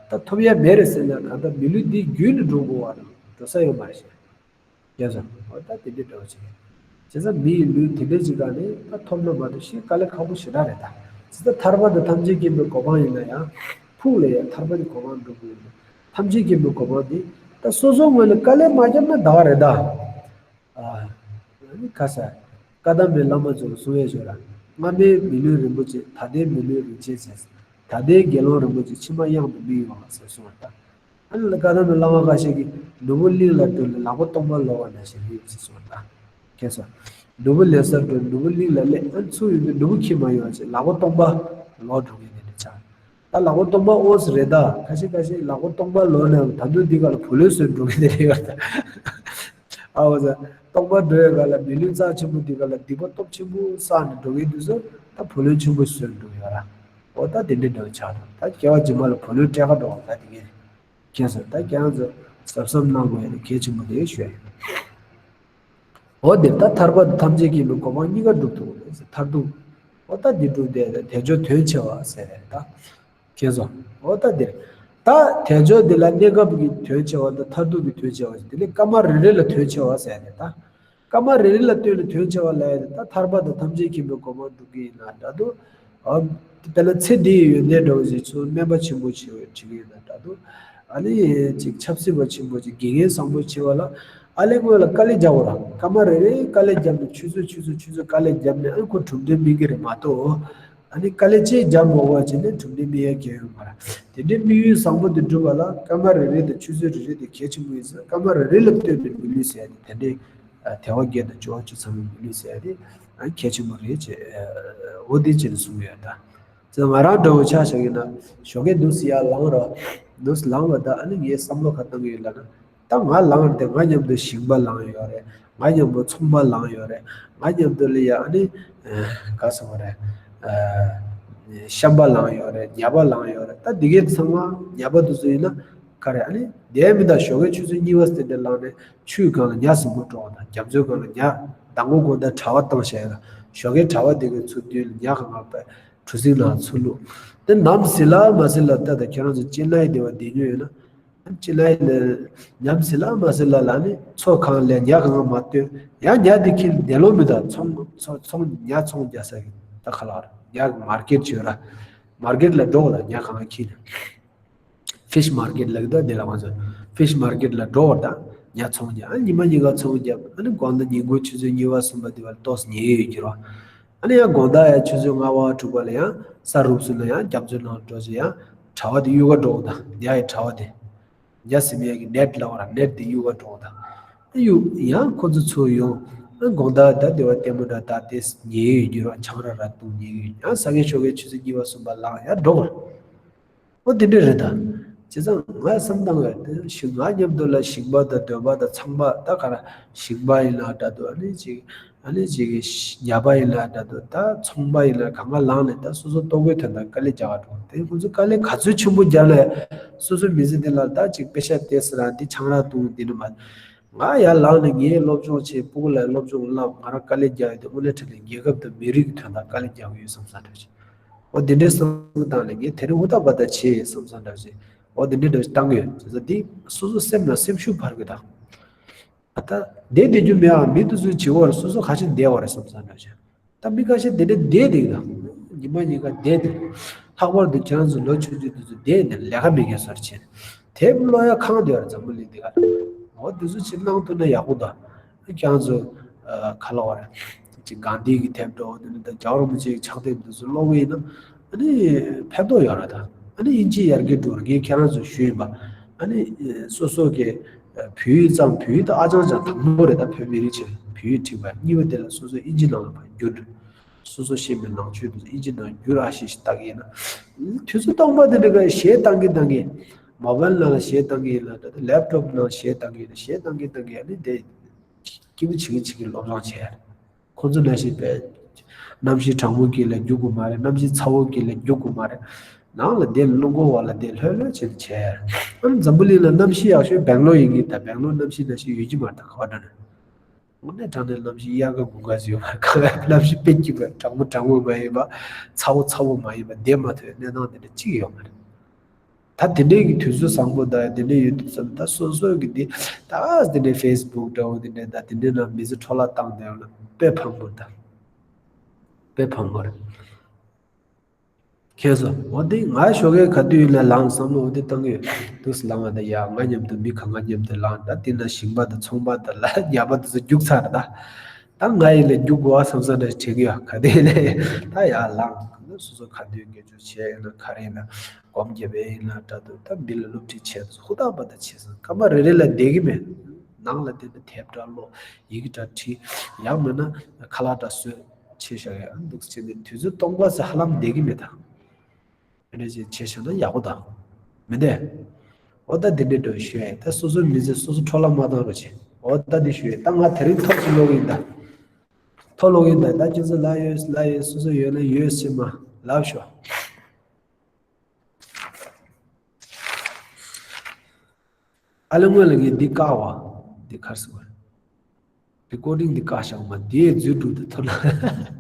ད་ཐོབ་ཡ་མེད་རེད་ཟེར་ན་གང་ལྟར་མི་ལུས་འདི་བརྒྱུད་ནས་འགྲོ་དགོས་པ་རེད། འགྲོ་ས་ཡོད་མ་རེད་ཟེར། ཡ་ཟེར། འོ་ད་དེ་འདྲའི་འདྲ་བོ་ཅིག་བྱས་ཙང་མི་ཡི་ལུས་དེ་འདྲའི་ཅིག་སྒང་ནས་ད་ཐོབ་ན་མ་གཏོགས་ཤི་དཀའ་ལས་ཁག་པོ་ཞེ་དྲག་རེད་ད། བྱས་ཙང་ཐར་པ་དང་ཐམས་ཅད་མཁྱེན་པའི་གོ་འཕང་ཡིན་ན་ཡང་ཕུགས་ལ་ཡང་ཐར་པ་གི་གོ་འཕང་འགྲོ་དགོས་ཡིན་ན། ཐམས་ཅད་མཁྱེན་པའི་གོ་འཕང་འདི་ད་སོ་སོའི་ངོས་ནས་དཀའ་ལས་མ་བརྒྱབ་ན་ད་ག་རེད་ད། ཨ། ཨ་ནི་ཁ་ས། བཀའ་གདམས་པའི་བླ་མ་ཚོས་གསུང་ཡས་ཞོར་ལ། སྔ་མའི་མི་ལུས་རིན་པོ་ཆེ། ད་ལྟའི་མི་ལུས་རིན་ཆེན་ཟེར། ད་ལྟའི་དགེ་སློང་རིན་པོ་ཆེ། ཕྱི་མ་གཡང་དུ་མི་གཡོ་བ་ཟེར་གསུངས་པ་ལྟར། ཨ་ནི་བཀའ་གདམས་པའི་བླ་མ་ཁ་ཤས་ཀྱིས་ནོར་བུ་གླིང་ལ་སྒྲོན་ནས་ལག་པ་སྟོང་པ་ལོག་པ་ནང་བཞིན་རེད་ཟེར་གསུངས་པ་ལྟར། མཁྱེན་སོང་། ནོར་བུ་ལེན་སར་སྒྲོན། ནོར་བུ་གླིང་ལ་སླེབས། ཨ་ནི་ཚུར་ཡོང་དུས་ནོར་བུ་འཁྱེར་མ་ཡོང་བ་བྱས། ལག་པ་སྟོང་པ་ལོག་འགྲོ་མཁན་དེ་འདྲ་ཆགས། ད་ལག་པ་སྟོང་པ་ཨོ་ཙི་རེད་ད། ཁ་ཤས་ཁ་ཤས་ལག་པ་སྟོང་པ་ལོག་ནས་ད་དུང་འདི་ག་ལ་བུ་ལོན་བཟོས་འགྲོ་གི་དེ་རེད་ད། ཨ་འོ་ཙི། སྟོང་པ་འགྲོ་ཡ་ག་ལ་མི་ལུས་རྩ་ཆེན་པོ་འདི་ག་ལ་སྡིག་པ་སྟོབས་ཆེན་པོ་བསགས་ནས་འགྲོ་གི་འདུག་ཟེར། ད་བུ་ལོན་ཆེན་པོ་བཟོས་འགྲོ་ཡ་ར། འོ་ད་དེ་འདྲའི་འདྲ་བོ་ཆགས་འདུག་ད་སྐྱེ་བ་རྗེས་མ་ལ་བུ་ལོན་སྤྲད་ག་འགྲོ་བ་ད་དེ་གས་རེད། མཁྱེན་སོང་། ད་ཁྱེད་རང་ཚོ་གཟབ་གཟབ་གནང་དགོས་ཡ་དེ་གལ་ཆེན་པོ་རེད་ཞུ་ཡ་ཡིན། འོ་དེ་ད་ཐར་པ་དང་ཐམས་ཅད་མཁྱེན་པའི་གོ་འཕང་གཉིས་ཀ་འགྲུབ་ཐུབ་པ་རེད་ཟེར། མཐར་ཐུག་འོ་ད་འདི་འགྲུབ་བསྡད་དལ་འབྱོར་དོན་ཆེ་བ་ཟེར་རེད་ད། མཁྱེན་སོང་། འོ་ད་འདིར། ད་དལ་འབྱོར་འདི་ལ་གནས་སྐབས་ཀྱི་དོན་ཆེ་བ་དང་མཐར་ཐུག་གི་དོན་ཆེ་བ་ཟེར། དེ་ནས་སྐར་མ་རེ་རེ་ལ་དོན་ཆེ་བ་ཟེར་རེད་ད། སྐར་མ་རེ་རེ་ལ་ལྟོས་ནས་དོན་ཆེ་བ་ལ་ཡ་ད་ཐར་པ་དང་ཐམས་ཅད་མཁྱེན་པའི་གོ་འཕང་འགྲུབ་ཀྱི་ཡིན་ན་འདྲ་འདུག་ཨ། དཔེར་ན་ཚེ་འདིའི་ཡོན་ཏན་འདྲ་བོ་ཞིག་ཚུར་སྨོན་པ་ཆེན་པོ་བྱེད་འོས་བྱེད་ཀྱི་ཡིན་ན་འདྲ་འདུག་ཨ་ནི་ཅིག་ཆབ་སྲིད་པ་ཆེན་པོ་ཅིག་དགེ་རྒན་བཟང་པོ་བྱེད་པ་ལ་ཨ་ལས་སྔོན་ལ་དཀའ་ལས་རྒྱག་དགོས་ར། སྐར་མ་རེ་རེ་དཀའ་ལས་བརྒྱབ་ནས་ཆུ་ཚོད་ཆུ་ཚོད་ཆུ་ཚོད་དཀའ་ལས་བརྒྱབ་ནས་ཨ་ཁོ་གྲུབ་འབྲས་སྨིན་གྱི་རེད་མ་གཏོགས། ཨ་ནི་དཀའ་ལས་ཅིག་བརྒྱབ་མ་དགོས་པ་བྱས་ནས་གྲུབ་འབྲས་སྨིན་ཡ་གང་ཡང་ཡོད་མ་རེད། དེ་འདྲའི་དམིགས་ཡུལ་བཟང་པོ་དེ་འགྲུབ་པ་ལ་སྐར་མ་རེ་རེ་དང་ཆུ་ཚོད་རེ་རེ་དེ་གལ་ཆེན་པོ་ཡིན་ཙང་སྐར་མ་རེ་རེ་ལ་ལྟོས་ནས་མི་ལུས་ཟེར་ཡ་དེ་དེ་འདྲའི། དལ་བ་བརྒྱད་དང་སྐྱོ་བ་བཅུ་ཚང་མའི་མི་ལུས་ཟེར་ཡ་དེ་གལ་ཆེན་པོ་རེད་ཅེས། འོ་དེ་བྱས་ནས་གསུངས་ཡོད་ད། ཙང་ང་རང་འདྲ་བོ་ཆ་བཞག་ཡིན་ན་ཞོགས་ཀས་འདུག་སེ་ཡར་ལངས་རོགས། འདུག་སེ་ལངས་པ་ད་ཨ་ནི་ངའི་བསམ་བློ་ག་བཏང་གི་ཡོད་ལབ་ན། ད་ང་ལངས་ཏེ་ང་མཉམ་དུ་ཞིང་པ་ལངས་ཡོད་རེད། ང་མཉམ་དུ་ཚོང་པ་ལངས་ཡོད་རེད། ང་མཉམ་དུ་ལ་ཡ་ཨ་ནི། ག་ཟེར་བ་རེད། ཤམ་པ་ལངས་ཡོད་རེད། ཉ་པ་ལངས་ཡོད་རེད། ད་འདི་གའི་ཚང་མ་ཉ་པ་དེ་ཚོ་ཡིན་ན་ག་རེ་ཨ་ནི་དེ་མི་ད་ཞོགས་ཀས་ཆུ་ཚོད་གཉིས་པ་དེ་འདྲ་ལངས་ནས་ཆུའི་སྒང་ལ་ཉ་ཟིང་པོ་འགྲོ་བ་དང་རྒྱ་མཚོའི་སྒང་ལ་ཉ་མདང་དགོང་དགོང་དག་གྲྭ་པ་བཏང་བཞག་ཡ་ལ་ཞོགས་ཀས་གྲྭ་པ་དེ་གའི་ཚུར་བསྡུས་ལ་ཉ་གང་ག་པའི་གྲུ་གཟིངས་ནང་ཚུར་བླུགས། དེ་ནམ་ཟི་ལ་མ་ཟི་ལ་ད་ད་ཁྱེད་རང་ཚོ་ཅིན་ལའི་སྡེ་བ་བསྡད་མྱོང་ཡོད་ན། ཅི་ལ་ཡིན་ལ། ཉམས་སྲིད་ལ་མ་སྲིད་ལ་ལ་ནི་མཚོ་གང་ལས་ཉ་གང་མ་བཏོན། ཡང་ཉ་དེ་ཁྱེར་འདས་ལོང་མི་དང་ཚོང་ཚོང་ཚོང་ཉ་ཚོང་རྒྱག་ས་གི་ད་ཁ་ལག་ར་ཉ་གི་མར་ཀེཊ་བྱོས་ར། མར་ཀེཊ་ལ་འགྲོ་ལ་ཉ་གང་ཁྱེར། ཕིཤ་མར་ཀེཊ་ལ་གི་ད་དེ་ལ་ང་ཚོ་ཕིཤ་མར་ཀེཊ་ལ་འགྲོ་བ་དང་ཉ་ཚོང་རྒྱག་ཨ་ཉི་མ་གཉིས་ཀ་ཚོང་རྒྱག་ཨ་ནི་དགོང་དག་ཉིན་གུང་ཆུ་ཚོད་གཉིས་པ་གསུམ་པ་དེ་བར་ཏོག་ཙམ་ཉལ་ཡོད་ཀྱི་རོ། ཨ་ནི་ཡང་དགོང་དག་ཡང་ཆུ་ཚོད་ལྔ་པ་དྲུག་པ་ལ་ཡང་ས་རུབ་སོང་ན་ཡང་རྒྱ་མཚོའི་ནང་འགྲོ་ཅིག་ཡང་གྲྭ་པ་དེ་གཡུག་ག་འགྲོ་བ་དང་ཉ་ཡི་གྲྭ་པ་དེ། ཉ་སྲིན་མོ་གི་ནེཊ་ལབ་པ་ར་ནེཊ་དེ་གཡུག་ག་འགྲོ་དང་། ཨ་གཡུག་ཡང་ཁོ་ཚོ་ཚུར་ཡོང་། ཨ་དགོང་དག་ད་དེ་བ་ལྟད་མོ་འདྲ་ད་དེ་ཉལ་ཡོད་རྒྱུ་ར་ཆང་ར་ར་བཏུང་ཉལ་ཡོད་ཡང་ས་གའི་ཞོགས་ཀའི་ཆུ་ཚོད་གཉིས་པ་གསུམ་པ་ལངས་ཡར་འགྲོ་བར། ཨོ་དེ་འདྲ་རེད་ད། བྱས་ཙང་ང་བསམ་བཏང་བས་དེ་ཞིག་ང་མཉམ་དུ་ལ་ཞིང་པ་དང་འདོན་པ་དང་ཚོང་པ་ད་ག་ར་ཞིང་པ་ཡིན་ལ་འདྲ་འདུག་ཨ་ནི་ཅིག་ཨ་ནི་ཅིག་གི་ཉ་པ་ཡིན་ལ་འདྲ་འདུག་ད་ཚོང་པ་ཡིན་ལ་གང་ག་ལངས་ནས་ད་སོ་སོ་ལྟོ་གོས་ཐོན་དང་དཀའ་ལས་རྒྱག་ག་འགྲོ་དེ་ཁོ་ཚོ་དཀའ་ལས་ག་ཚོད་ཆེན་པོ་རྒྱག་ལས་སོ་སོའི་མི་ཚེ་འདི་ལ་ད་ཅིག་པེ་ཤ་སྟེར་ཟེར་ར་འདི་ཆང་རག་བཏུང་འདི་ནི་མ་ང་ཡར་ལངས་ནས་ངའི་སློབ་སྦྱོང་བྱེད་སྤུ་གུ་ལ་སློབ་སྦྱོང་བསླབ་ང་རང་དཀའ་ལས་རྒྱག་ཡོད་དེ་དངོས་གནས་དྲང་གནས་རྒྱལ་ཁབ་དང་མི་རིགས་ཀྱི་དོན་དག་དཀའ་ལས་རྒྱག་གི་ཡོད་བསམ་བསམ་འདྲ་ཅིག་ཨོ་འདི་འདྲའི་བསམ་བློ་བཏང་ནས་ངས་དེ་རིང་འུ་ཐག་པ་ད་བྱེད་བསམ་བསམ་འདྲ་ཅིག་ཨོ་འདི་འདྲའི་འདྲ་ཅིག་བཏང་གི་ཡོད་བྱས་ཙང་འདི་སོ་སོ་སེམས་ལ་སེམས་ཤུགས་འཕར་གི་དང་། ད་བསྡད་བསྡད་རྒྱུ་མེད་ཨ་མི་དེ་ཚོས་བྱེད་བར་སོ་སོ་ཁ་ཤས་བསྡད་བར་བསམ་བསམ་འདྲ་ཅིག་ད་མི་ཁ་ཤས་དེ་འདྲ་བསྡད་བསྡད་གི་དང་། ཉི་མ་ཉིན་ཁ་བསྡད་བསྡད། ལྷག་པར་དུ་ཁྱེད་རང་ཚོ་ལོ་ཆུང་ཆུང་དེ་ཚོ་བསྡད་ནས་ལས་ཀ་མེད་མཁན་བཟོ་འདྲ་བྱས། དེབ་ཀློག་ཡ་ཁང་དེ་ཡོད་རེད། འཛམ་བུ་གླིང་འདི་ག་ལ། འོ་དེ་ཚོ་ཅིག་གནང་ཐུབ་ན་ཡག་པོ་འདུག་ཁྱེད་རང་ཚོ་ཨ་ག་ལབ་དགོས་རེད། ཅིག་གྷན་དྷི་གི་དེབ་འདྲ་བོ་དེ་འདྲ་དང་རྒྱལ་བ་རིན་པོ་ཆེའི་ཕྱག་དེབ་འདི་ཚོ་ཀློག་གི་ཡིན་ན་ཨ་ནི་ཕན་ཐོགས་ཡོད་རེད་ད། ཨ་ནི་དབྱིན་ཇི་ཡར་རྒྱས་འགྲོ་རེད། ངས་ཁྱེད་རང་ཚོ་ཞུས་ཡིན་པ། ཨ་ནི་སོ་སོ་གི་བོད་ཡིག་ཙམ། བོད་ཡིག་ད་ཨ་ཅང་ཅང་དང་པོ་རེད་ད། བོད་མི་རིགས་ཆེད་བོད་ཡིག་ཁྲིད་པ། གཉིས་པ་དེ་ལ་སོ་སོ་དབྱིན་ཇི་ནང་ལ་ཕར་བསྒྱུར། སོ་སོ་ཤེས་པའི་ནང་ཆོས་དེ་ཚོ་དབྱིན་ཇི་ནང་བསྒྱུར་ཨ་ཤེས་ཤིག་ལྟ་གི་ཡིན་ན། དུས་ཚོད་སྟོང་པ་དེ་འདྲ་ག་གཞས་བཏང་གི་བཏང་གི། མོ་བལ་ནང་ལ་གཞས་བཏང་གི་ཡིན་ན། ད་ལེབ་ཊོབ་ནང་གཞས་བཏང་གི་ཡིན་ན། གཞས་བཏང་གི་བཏང་གི་ཨ་ནི་དེ་སྐྱིད་པོ་བྱེད་ཀྱི་བྱེད་ཀྱི་སློབ་སྦྱོང་བྱས། ཁོང་ཚོ་ནང་བཞིན་པའི་གནམ་གཤིས་གྲང་མོ་དཀྱིལ་ལ་རྒྱུག་དགོས་མ་རེད། གནམ་གཤིས་ཚ་བོ་དཀྱིལ་ལ་རྒྱུག་དགོས་མ་རེད། ནང་ལ་བསྡད། རླུང་འཁོར་བ་ལ་བསྡད། ལྷོད་ལྷོད་བྱས་ནས་བྱས། ཨ་ནི་འཛམ་བུ་གླིང་ལ་གནམ་གཤིས་ཡག་ཤོས་སྦེང་ལོར་ཡིན་གྱི། ད་སྦེང་ལོར་གནམ་གཤིས་ནང་བཞིན་ཡོད་ཀྱི་མ་རེད། ད་ག་པར་འགྲོ་ན། དངོས་གནས་དྲང་གནས་གནམ་གཤིས་དབྱར་ཁ་དགུན་ཁ་ཟེར་ཡོད་མ་རེད། ག་ལ་གནམ་གཤིས་དཔེ་སྐྱིད་པ། གྲང་མོ་གྲང་མོ་མ་ཡིན་པ། ཚ་བོ་ཚ་བོ་མ་ཡིན་པ། བསྡད་མ་ཐུབ་པའི་གནས་སྟངས་དེ་འདྲ་གཅིག་ཡོད་མ་རེད། ད་དེ་འདྲའི་གི་དུས་ཚོད་བཟང་པོ་དང་དེ་འདྲའི་ཡོད་དུས་ཙམ། ད་སོ་སོ་གི་འདི་ད་དེ་འདྲའི་ཕེ་སི་བུག་འདྲ་བོ་དེ་འདྲའི་ད་དེ་འདྲའི་ནང་མི་ཚེ་འཕྲོ་བརླག་བཏང་བསྡད་ཡོད་ན་དཔེ་ཕངས་པོ་རེད་ད། དཔེ་ཕངས་པོ་རེད། ཁྱེད་ཚོ་འོ་དེ་ང་ཞོགས་ཀས་ག་དུས་ཡིན་ལ་ལངས་བསམ་བློ་འོ་དེ་བཏང་གི་ཡོད། དུས་སུ་ལངས་པ་དང་ཡ་ང་མཉམ་དུ་མི་གང་ག་མཉམ་དུ་ལངས། ད་དེ་ན་ཞིང་པ་དང་ཚོང་པ་དང་ལ་ཉ་པ་དེ་ཚོ་རྒྱུག་ཚར། ད་ད་ང་ཡིན་ལ་རྒྱུག་དགོས་བསམ་བསམ་འདྲ་དྲན་གི་ཡོད། ག་དེ་ལས་ད་ཡ་ལངས། སོ་སོ་ག་དུས་དགེ་སྦྱོར་བྱས་ཡིན་ན། ག་རེ་ཡིན་ན་སྒོམ་རྒྱབ་ཡིན་ན་འདྲ་འདུག་ད་མི་ལ་སློབ་ཁྲིད་བྱས་སོང་། ཧུར་ཐག་པ་དང་བྱས་སོང་། སྐར་མ་རེ་རེ་ལ་བསྡད་ཀྱི་མེད། ནང་ལ་བསྡད་ན་དེབ་འདྲ་ཀློག་ཡི་གེ་འདྲ་བྲིས། ཡང་མིན་ན་ཁ་ལག་འདྲ་བཟོས་བྱས་བཞག་ཡ་འདུག་ཟེར་ནས། དུས་ཚོད་སྟོང་པ་ཟེར་ཧ་ལམ་བསྡད་ཀྱི་མེད་ད། དེ་འདྲ་ཅིག་བྱས་བཞག་ན་ཡག་པོ་ད། མི་འདུག་འོ་ད་དེ་འདྲའི་འགྲོ་ཞུ་ཡ་ཡིན། ད་སོ་སོའི་མི་ཚེ་སོ་སོ་འཕྲོ་བརླག་མ་བཏང་རོགས་བྱེད། འོ་ད་འདི་ཞུ་ཡ་ཡིན། ད་ང་དེ་རིང་ཐོ་ཞིག་ཀློག་གི་ཡིན་ད། ཐོ་ཀློག་གི་ཡིན་ད། ད་ཁྱེད་ཚོ་ལབ་ཡོད་ལབ་ཡོད། སོ་སོ་ཡོད་ན་ཡོད་ཟེར་མ་ལབ་ཤོག་ཨ་ལེ་སྔོན་ལ་ངས་འདི་བཀག་པ། འདི་ག་རེ་ཟེར་བ། རི་ཀོར་ཌིང་འདི་བཀག་བཞག་པ། འདི་མཛོད་སྒྲུབ་དེ་ཐོན་ན།